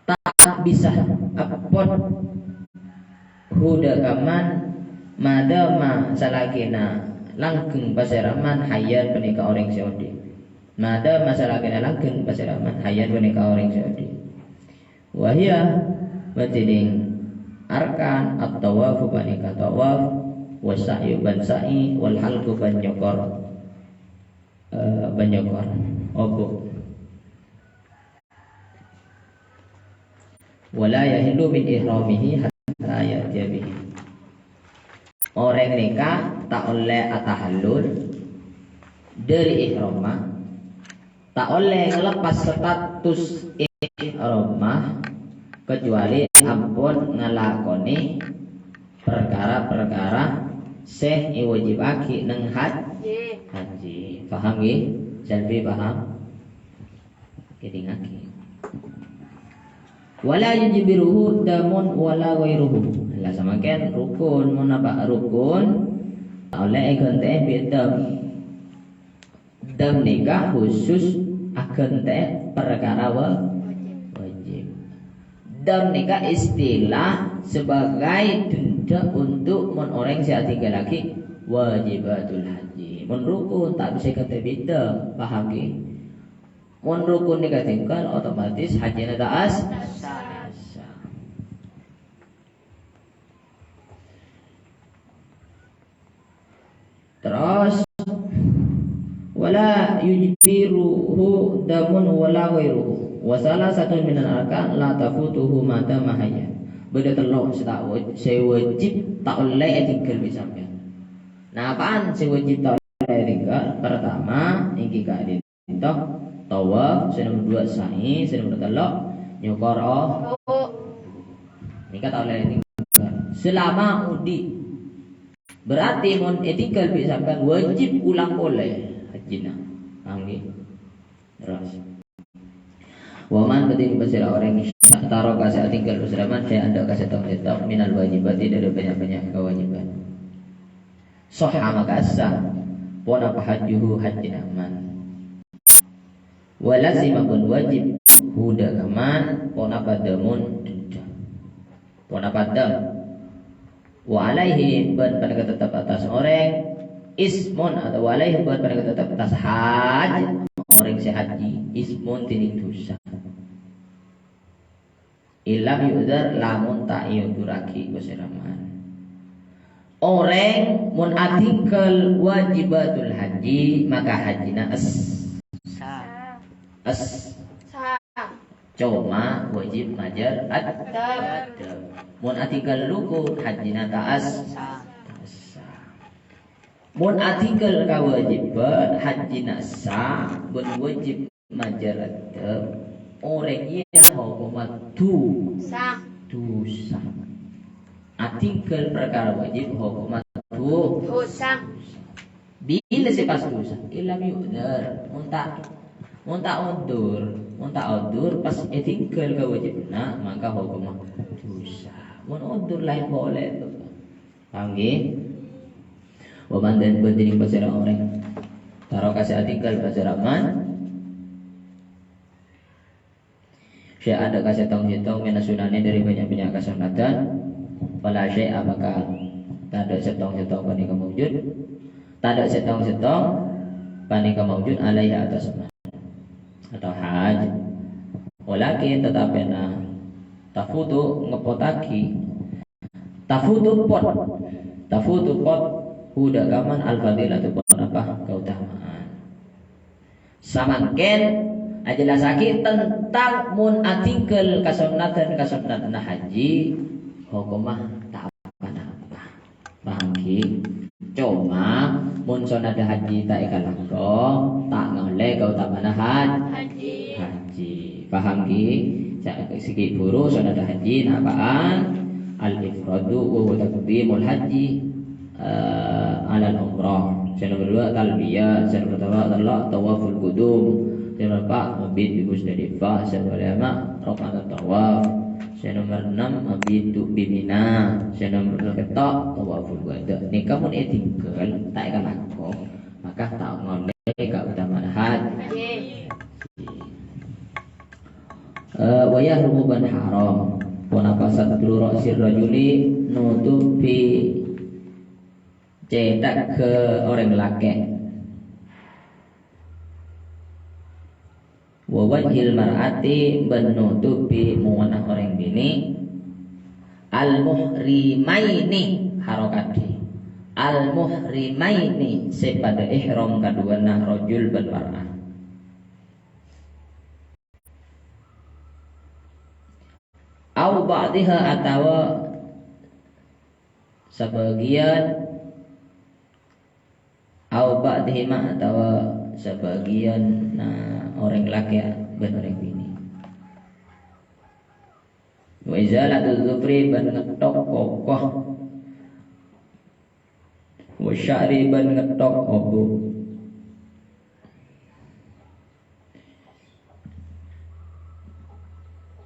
Ta' bisa eppot hu dâ' ka man, ma dâmma salagina langgeng pasèraman hayyan panèka orèng sè odi'. Mada masalah kèna langgeng pasèraman hayyan panèka orèng sè odi'. Wa hiya, madhining arkan at-tawafu panèka tawaf, wa sa'yu ban sa'i, wal halqu ban nyokor, eh, ban nyokor obu'. Wa la yahillu min ihramihi hatta ya'tiya bihi. Orèng nèka ta' ollè atahallul dhâri ihramma, ta' ollè ngalepas status ihramma, kecuali ampon ngalakonè parkara-parkara sè èwâjibaghi neng haj-, Haji. Haji. Paham, ngghi? Selfie paham? Èdingngaghi. Wala yujbiruhu damun wala ghairuhu. Lah, samangkèn rukun, mon apa rukun, ta' ollè èghântè'è bi' dam. Dam nèka khusus aghântè'è parkara wa-, wajib. Dam nèka istilah sebagai denda untuk mon orèng sè atinggalaghi wajibatul haji. Mon rukun ta' bisa èghântè'è bi' dam, paham, ngghi? Mon rukun nèka ètinggal, otomatis hajjina ta' as-, ta' sah. Terros, wala yujbiruhu damun wala ghairuhu. Wa salasatun minal arkan la tafutuhu ma dama hayyan. Bâdâ tello' sè ta' wa-, sè wajib ta' ollè ètinggal bi' sampèyan. Napa'an sè wajib ta' ollè ètinggal? Pertama, èngghi ka'dinto, tawaf, sè nomer dua sa'i, sè nomer tello' nyokor o-, nèka ta' ollè ètinggal. Selama odi'. Berarti mon ètinggal bi' sampèyan wajib ulang polè hajjina. Paham, ngghi? Terros. Wa man, bâdâ pasèra orèng, sa-, taraka sè atinggal pasèraman, sè andhâ' ka sèttong-sèttong minal wajibati, dhâri bânnya'-bânnya' kawâjibhân. Sahha, maka sah, ponapa hajjuhu, hajjina man. Wa lazima, bân wajib, hu, dhâ' ka man, ponapa damun, denda. Ponapa dam. Wa alaihi, bân panèka tettep attas orèng, ismun, otabâ wa alaihi, bân panèka tettep attas haj-, orèng sè haji, ismun, dhinèng dhusa. Illam yu'dzar, lamon ta' èodhurraghi pasèraman. Orèng mon atinggal wajibatul haji, maka hajjina es-, Sah. es-, Sah. Coma wajib majâr ad-, Dam. Dam. Mon atinggal rukun, hajjina ta' as-, Sah. ta' sah. Mon atinggal kawâjibhân, hajjina sah, bân wajib majâr ad-dam, orèng iyâ hokomma du-, Sah. dhusa. Atinggal parkara wajib hokomma du-, Dhusa. Bilâ sè pas dhusa? Illam yu'dzar. Mon ta', mon ta' odzur, mon ta' odzur pas ètinggal kawâjibhânna, maka hokomma dhusa. Mon odzur laèn polè. Paham, ngghi? Wa man, bân bân dhinèng pasèra orèng. Taraka sè atinggal pasèra man. Syai'an dhâ' ka sèttong-sèttong minas sunani dhâri bânnya'-bânnya' kasonnatan. Fala syai'a, maka tadâ' sèttong-sèttong panèka maujud. Tadâ' sèttong-sèttong panèka maujud alaihi attas man. Atau haj. Walakin, tatapèna, tafutu, ngeppottaghi. Tafutu pot. Tafutu pot, hu dhâ' ka man al-fadilatu, ponapa kautamaan. Samangkèn ajellassaghi tentang mon atinggal kasonnatan-kasonnatanna haji, hokomma ta' apa-napa. Paham, ghi? Coma, mon sonnadda haji ta' èkalako, ta' ngaollè kaotamana haj-, Haji. Haji. Paham, ghi? Sa-, sèghi' bhuru sonnadda haji napa'an? Al-ifradu wa huwa taqdimul haji, eh, alal umrah. Sè nomer dua, talbiyah. Sè nomer tello', tello', tawaful qudum. Sè nomer empa', mabit bi Musdalifah. Sè nomer lèma', rakaat tawaf. Sè nomer ennem, mabit bi Mina. Sè nomer pètto', tawaful wada'. Nèka mon ètinggal, ta' èkalako, maka ta' ngaollè kaotamana haj-, Haji. Eh, wa yahrumu, bân haram. Ponapa satru ra'sir rajuli, nutupi cèthagghâ orèng lakè'. Wa wajhil mar'ati, bân notobhi mowana orèng binè'. Al-muhrimaini, harokadhi. Al-muhrimaini, sè padâ ihram kaduwâna rajul bân mar'ah. Au ba'dhiha, atawa sabâgiyân, au ba'dhihima, atawa sabâgiyân, na, orèng lakè' bân orèng binè'. Wa izalatul zufri, bân ngèttok koko. Wa sya'ri, bân ngèttok obu'.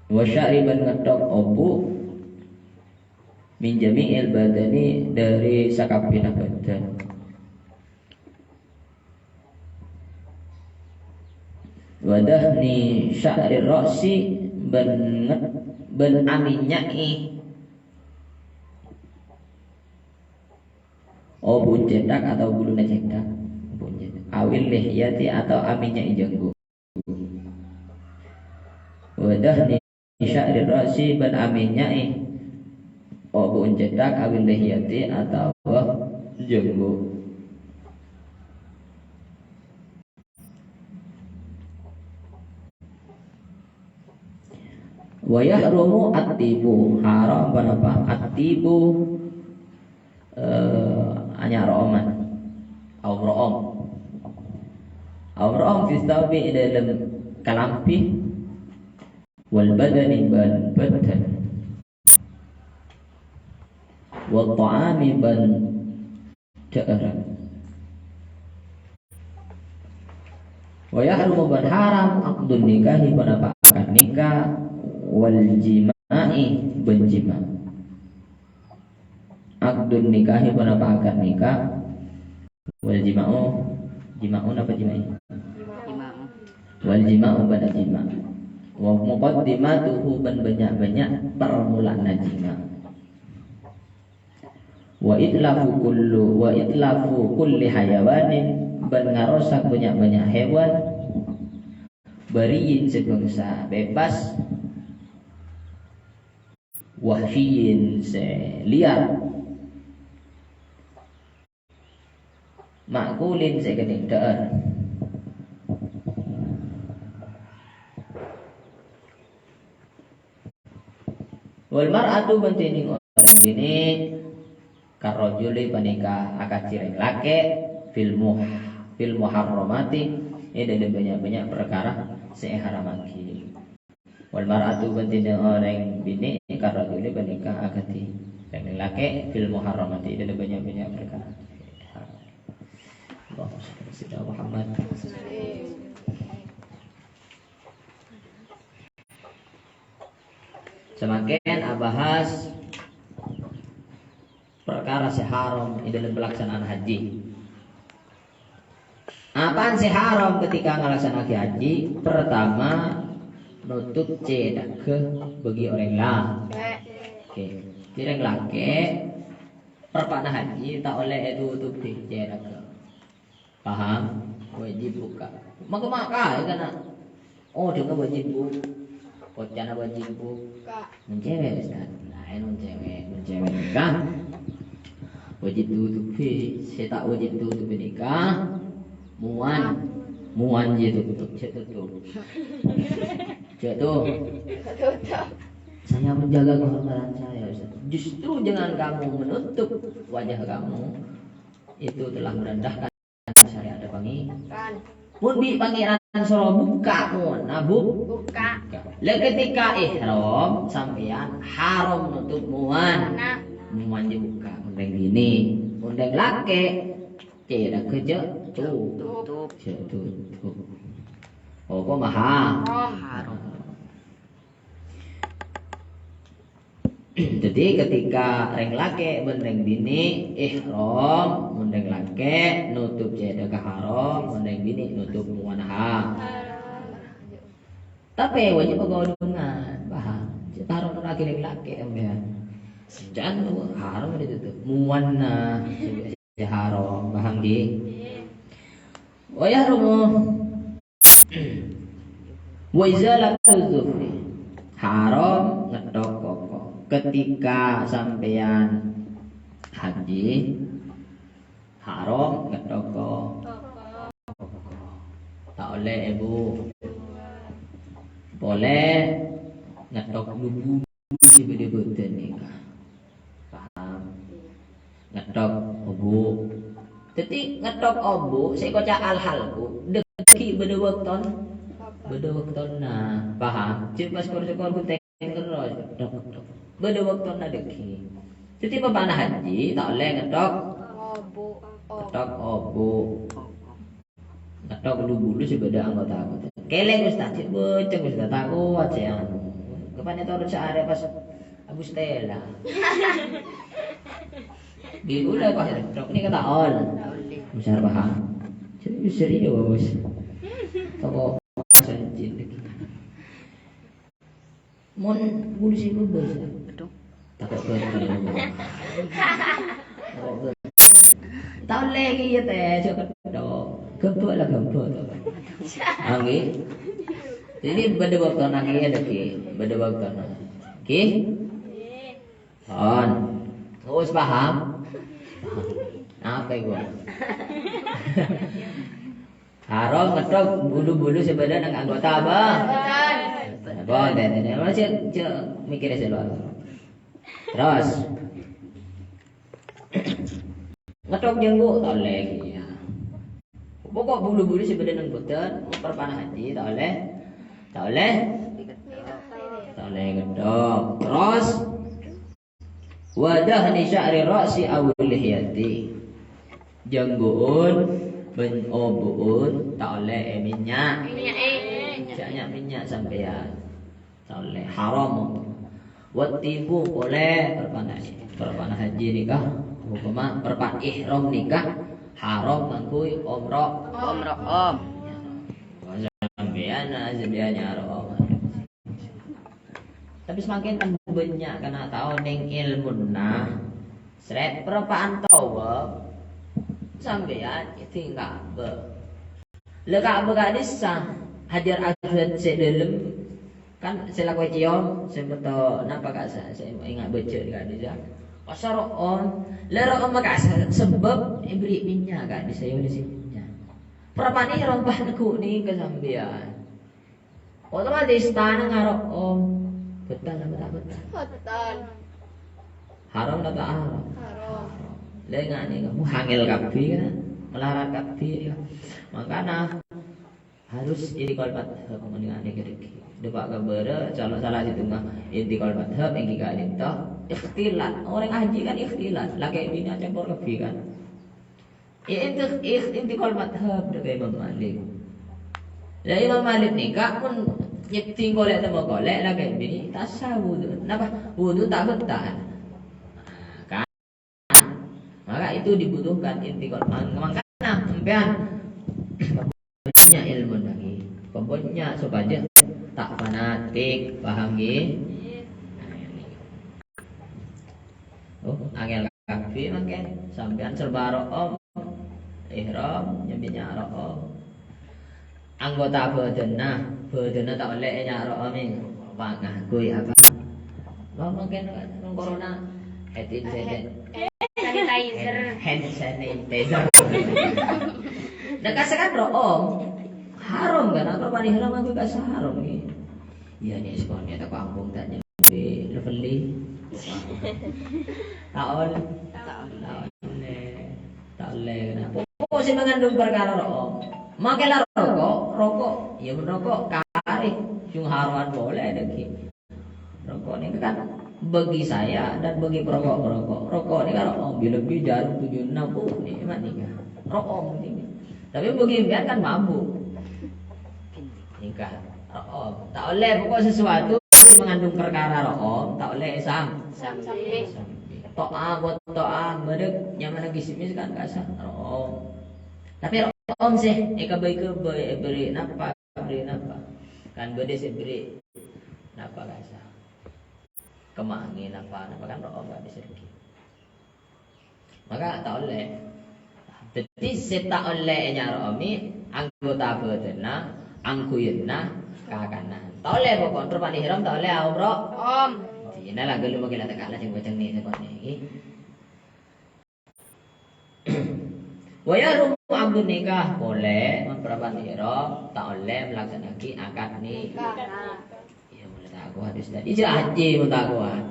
Wa sya'ri, bân ngèttok obu', min jami'il badani, dâri sakabbhiyânna bhâdhân. Wa dahni sya'rir ra'si, bân ngèt-, bân amènnya'è obu' cèthak atawa buluna cèthak. Obu' cèthak. Awil lihyati, atawa amènnya'è jhângghu'. Wa dahni sya'rir ra'si, bân amènnya'è obu' cèthak, awil lihyati, atawa jhângghu'. Wa yahrumu at-thibu, haram ponapa? At-thibu, eh, anyar ro'oman. Au ro'om. Au ro'om fis thawbi, è dâlem kalambhi. Wal badani, bân bhâdhân. Wa tha'ami, bân dhâ'ârân. Wa yahrumu, bân haram, aqdun nikahi, ponapa akad nikah, wal jima'i, bân jima'. Aqdun nikahi, ponapa akad nikah, wal jima'u, jima'u napa jima'i? Jima'u. Wal jima'u, bân jima'. Wa muqaddimatuhu, bân bânnya'-bânnya' parmola'anna jima'. Wa itlafu kullu, wa itlafu kulli hayawanin, bân ngarosak bânnya'-bânnya' hèwan, bariyin, sè bângsa bebas, wahsyiyin, sè liyar, ma'kulin, sè kennèng dhâ'âr. Wal mar'atu, bân dhinèng orèng binè', karrajuli, panèka akadhi rèng lakè', fil muh-, fil muharramati, è dâlem bânnya'-bânnya' parkara sè èharamaghi. Wal mar'atu, bân dhinèng orèng binè', karrajuli, panèka akadhi rèng lakè', fil muharramati, è dâlem bânnya'-bânnya' parkara. Allahumma shalli ala Sayyidina Muhammad. Samangkèn abahas parkara sè haram è dâlem palaksanaan haji. Apaan sè haram ketika ngalaksana'aghi haji? Pertama, notop cèthagghâ bâgi orèng la-, oke. Dâri rèng lakè', parpa'na haji ta' ollè ètotobhi cèthagghâ. Paham? Wajib buka. Maka-maka, ya, kan? Oh, dhungnga wajib bu-, pocana wajib buka. Mon cewek, Ustaz. Nah, mon cewek, mon cewek, kan? Wajib tutupi. Sè ta' wajib tutupi nèka, muwan. Muwan jâ tutup, jâ tutup. Jâ tutup. Saya menjaga kehormatan saya, Ustaz. Justru dengan kamu menutup wajah kamu, itu telah merendahkan syariat Pangeran. Mon bi' Pangeran soro buka, mon, nah, bu-, buka. La ketika ihram, sampèyan haram notop muwan. Nah. Muwan jâ buka, mon rèng binè'. Mon rèng lakè', cèthagghâ jâ tutup. Jâ tutup. Apa maha? Haram. Jadi, ketika rèng lakè' bân rèng binè' ihram, mon rèng lakè' notop cèthagghâ haram, mon rèng binè' notop muwana haram. Tapè wajib pagaulungan, paham? Cè' taro nolak rèng lakè', sampèyan. Jân haram ditutup. Muwana. haram, paham, ngghi? Wa yahrumu. Wa izalatu dzufri. Haram ngetthok koko. Ketika sampèyan haji, haram ngetthok ko-, koko. Ta' ollè, Bu. Polè ngetthok lubulu sè bâdâ bâdân nèka. Paham? Ngetthok obu'. Dhâddhi ngetthok obu' sè èkoca' al-halqu, dhâggi' bâdâ bâktona. Bâdâ bâktona. Paham? Jhâ' pas kor-sokor ghun terros. Ngetthok, ngetthok. Bâdâ bâktona dhâggi'. Dhâddhi bapa'na haji ta' ollè ngetthok. Obu'. Ngetthok obu'. Ngetthok bulu-bulu sè bâdâ anggota-anggota. Kèlèng, Ustaz, cè' bâceng, Ustaz, ta' kowat sè anu. Kapan ètoro' saarè pas Abu Stella. Ghi' ghulâ pas ngetthok nèka ta' ollè. Besar paham. Serius, serius. Toko sancin lagi. Mon bulu sè bâbâs. Tako' gatel. Tako' gatel. Ta' ollè kèya, Tè, jhâ' ketthok. Ghâmbhâ' la ghâmbhâ' to. Anggi. Jadi bâdâ bâktona kèya lagi. Bâdâ bâktona. Oke? On. Wis paham? Apa gua? Haram ngetthok bulu-bulu sè bâdâ neng anggota apa? Bâdân. Apa? Masih, cè', mikkèrè sè luar. Terros. Ngetthok jhânggu', ta' ollè kèya. Pokok bulu-bulu sè bâdâ neng bâdân, parpa'na haji, ta' ollè. Ta' ollè. Ta' ollè ngetthok. Terros. Wa dahni sya'ri ra'si aw lihiyati. Jhânggu'un bân obu'un ta' ollè èmènnya'. Mènnya'è. Jhâ' nya' mènnya' sampèyan. Ta' ollè, haram. Wa thibu polè parpa'na, parpa'na haji nèka, hokomma parpa'na ihram nèka haram ngangghuy omro. Omro, om. Sampèyan, sampèyan nyaro om. Tapè samangkèn kan bânnya' kana' tao neng èlmona. Srèt parpa'na tawaf, sampèyan èdhing Ka'bah. La Ka'bah ka'dissa, Hajar Aswad sè dâlem, kan sè la kocèyom, sè bâto napa ka'issa, sè enga' bâca ka'dissa. Pas ro'om, la ro'om ka'issa, sebab èberri' mènnya' ka'dissa, ya oleh sè mènnya'. Parpa'na rompah neggu' nèka sampèyan. Otomatis tana ngaro, oh, bhâtal apa ta' bhâtal? Bhâtal. Haram ta' haram? Haram. Lè ngene kamu hangel kabbhi kan? Melarat kabbhi ya. Makana harus intikal madhab mendingan nèka dhâggi'. Dâpa' ka bârâ', salah, salah sèttong intikal madhab, ènggi ka'dinto ikhtilat. Orèng haji kan ikhtilat, lakè' binè' campor kabbhi kan? Ya, inti-, ik-, intikal madhab dâ' ka Imam Malik. Lah, Imam Malik nèka mon nyèddhing kolè' temmo kolè', lakè' binè' ta' sah wudu. Napa? Wudu ta' bhâtal. Kan? Maka itu dibutuhkan intikal. Mang-, mangkana sampèyan bânnya' èlmo lagi. Bânnya' sopajâ ta' fanatik, paham ngghi? Oh, angel kabbhi mangkèn. Sampèyan serba ro'om. Ihram, nyambi nya' ro'om. Anggota bhâdhânna, bhâdhânna ta' ollè nya' ro'om, è. Pangangguy apa? Lo mangkèn neng corona. Hand sanitizer. Sanitizer. Hand sanitizer. Nah, ka'issa kan ro'om. Haram kan? Apa paling haram aku ka'issa haram, ngghi? Iyâ, nè, sekolah nè, ta' kampung, ta' nyambi, lo beli. Ta' ollè. Ta' ollè. Ta' ollè. Nah, pokok sè mengandung perkara ro'om. Makè la roko', roko'. Iyâ, mon roko', karè. Cuma haroan polè, dhâggi'. Roko' nèka kan bagi saya dan bagi perokok-perokok. Roko' nèka ro'om, lebih jarum tujuh enam, oh, nikmat nèka. Ro'om nèka. Tapè bagi sampèyan kan mabuk. Nèka, ro'om. Ta' ollè pokok sesuatu sè mengandung perkara ro'om, ta' ollè èsam-, Sambi. To'am, buat to'am, bâdâ nyamana kismis kan ka'issa ro'om. Tapè ro'om sè èkabây-kabây, èberri' napa, èberri' napa. Kan bâdâ sè èberri' napa ka'issa. Kemangè napa, napa kan ro'om kan bisa dhâggi'. Maka ta' ollè. Dhâddhi sè ta' ollè ènyaromè anggota bhâdhânna, angghuyanna, kakanan. Ta' ollè pokok, perpan ihram ta' ollè, Om, Bro? Om. Dina la ghâllu mangkèn la ta' kala sing bâceng nè, sè konè iki. Wa yahrumu aqdun nikah, polè mon perpan ihram ta' ollè malaksana'aghi akad nikah. Nikah. Iyâ, mon ta' kuat, Ustaz. Ijâ haji, mon ta' kuat.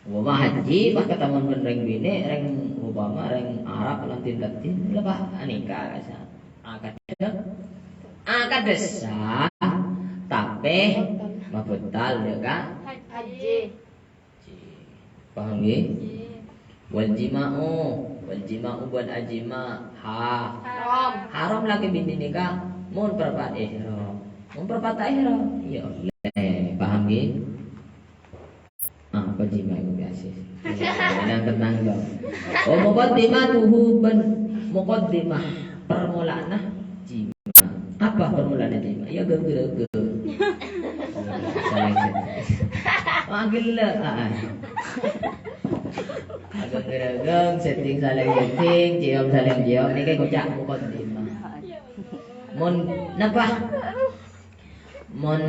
Umpama haji, pas katamowan bân rèng binè', rèng, umpama rèng Arab, lan din-din, la pas anikah, kasa. Akad, akad sah, tapè mabhâtal, yâ, Kak? Haji. Paham, ngghi? Wal jima'u, wal jima'u bân ajima', ha. Haram. Haram lakè binè nikah, mon perpan ihram. Mon perpan ta' ihram, iyâ ollè. Paham, ngghi? Apa jima' itu biasa? Tenang, tenang, dong. Oh, muqaddimatuhu bân muqaddimah, permulaanna jima'. Apa permulaanna jima'? Ya, geng-gerageng. Saling senting. Wah, gellâ', ah. Geng-gerageng, senting saling senting, ciom saling ciom. Nèka èkoca' muqaddimah. Mon, napa? Mon,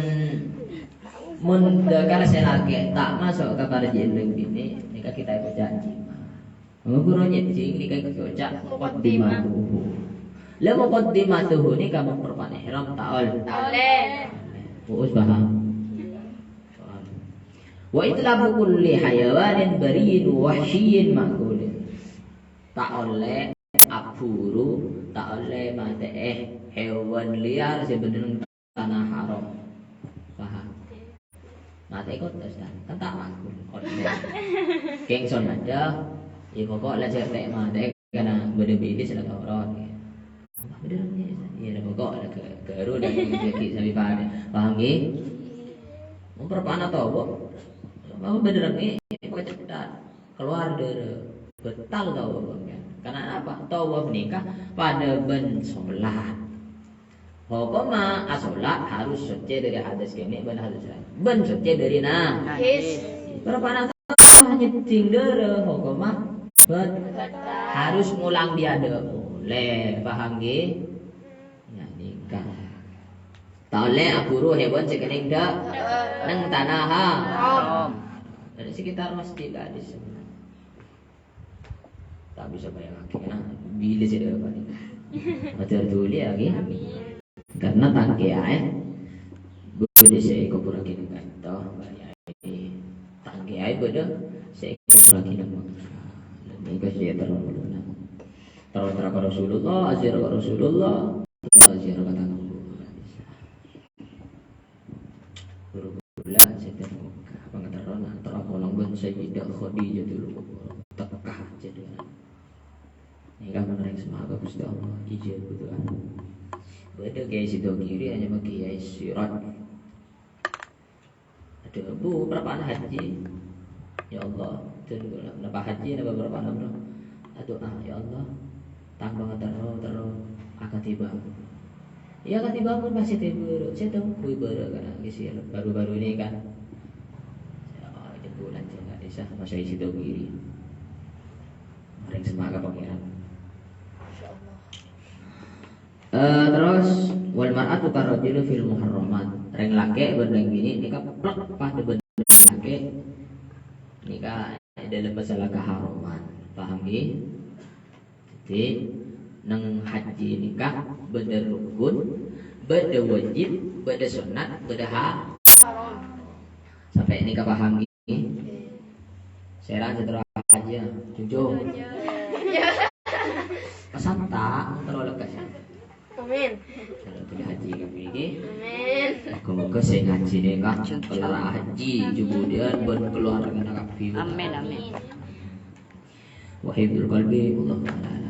mon dhâkar sè lakè' ta' maso' ka parjhiyân rèng binè', nèka kita èkoca' jima'. Mangkana nyèjjhing nèka èkoca' muqaddimatuhu. La muqaddimatuhu nèka mon perpan ihram ta' ollè. Ta' ollè. Puas paham? Paham. Wa itlafu kulli hayawanin bariyyin wahsyiyyin ma'kulin. Ta' ollè aburu, ta' ollè matè'è hèwan liar sè bânnè tana haram. Paham? Matè'è kok, Ustaz? Kan ta' laku. Kèng son aja. Ya, pokok la sè ta' matè'è karena bâdâ bilis la toro'. Bâdâ rèng, Ustaz. Iya, la pokok la ke-, keru dan lagi sampai pada. Paham, ngghi? Memperpana tau, Bu. Apa bâdâ rèng, pokok cepetan. Keluar dârâ. Bhâtal tawaf, kan? Karena apa? Tawaf nèka padâ bân sholat. Hokomma asholat harus soccè dâri hadas kènè' bân hadas laèn. Bân soccè dâri na-, najis. Bârâmpa tawaf nyèddhing dârâ, hokomma bât-, harus ngulang biadâ polè. Paham, ngghi? Nah, nèka. Ta' ollè aburu hèwan sè kennèng dâ', neng tana ha-, haram. Dâri sekitar masjid hadis. Ta' bisa bayangaghi, nah, bilâ sè dâpa' nèka. Mator dhuli, ya, ghi. Karena tang kèyaè bâdâ sè èkobhurraghi neng ka'dinto, tang kèyaè bâdâ sè èkobhurraghi neng Mekkah. Nèka sè terro, terro, terro ka Rasulullah, aziarah ka Rasulullah, terro aziarah ka tang. Buru-buru la, sè terro ka Mekkah. Apa ngaterro, nah, terro polong bân Sayyidah Khadijatul Kubra. Teka jâdiyâ. Nèka mon rèng sèma'a ka Ghustè Allah, ijâbâ du'a. Bâdâ Kèyaè Sidogiri, anyama Kèyaè Siraj. Adhâbu, parappa'na haji. Ya Allah, dhân kaulâ napa haji, napa parappa'na umrah. Adu'a, ya Allah, tang pangaterro terro akadhi bâ'na. Ya, akadhi bâ'na pon masih tèbârâ', sè tèngghu bârâ' kana' kèsè baru-baru ini kan. Ya, jembulan jâ' nggak bisa, masih Sidogiri. Rèng sèma'a ka Pangèran. Eh, terros, "Wal mar'atu karrajuli fil muharramat." Rèng lakè' bân rèng binè' nèka plek padâ bân lakè'. Nèka è dâlem masalah kaharoman. Paham, ghi? Dhâddhi, neng haji nèka bâdâ rukun, bâdâ wajib, bâdâ sunnat, bâdâ ha-, haram. Sampè' nèka paham, ghi? Sèra sè terro haji, ya? Jujur. Pesan ta', terro lekkas, ya? Amin. Terro haji kami ini. Amin. Moga-moga sè ngaji nèka kelar haji, kemudian bân keluarga kabèh. Amin, amin. Wa hifdzul qalbi, wallahu a'lam.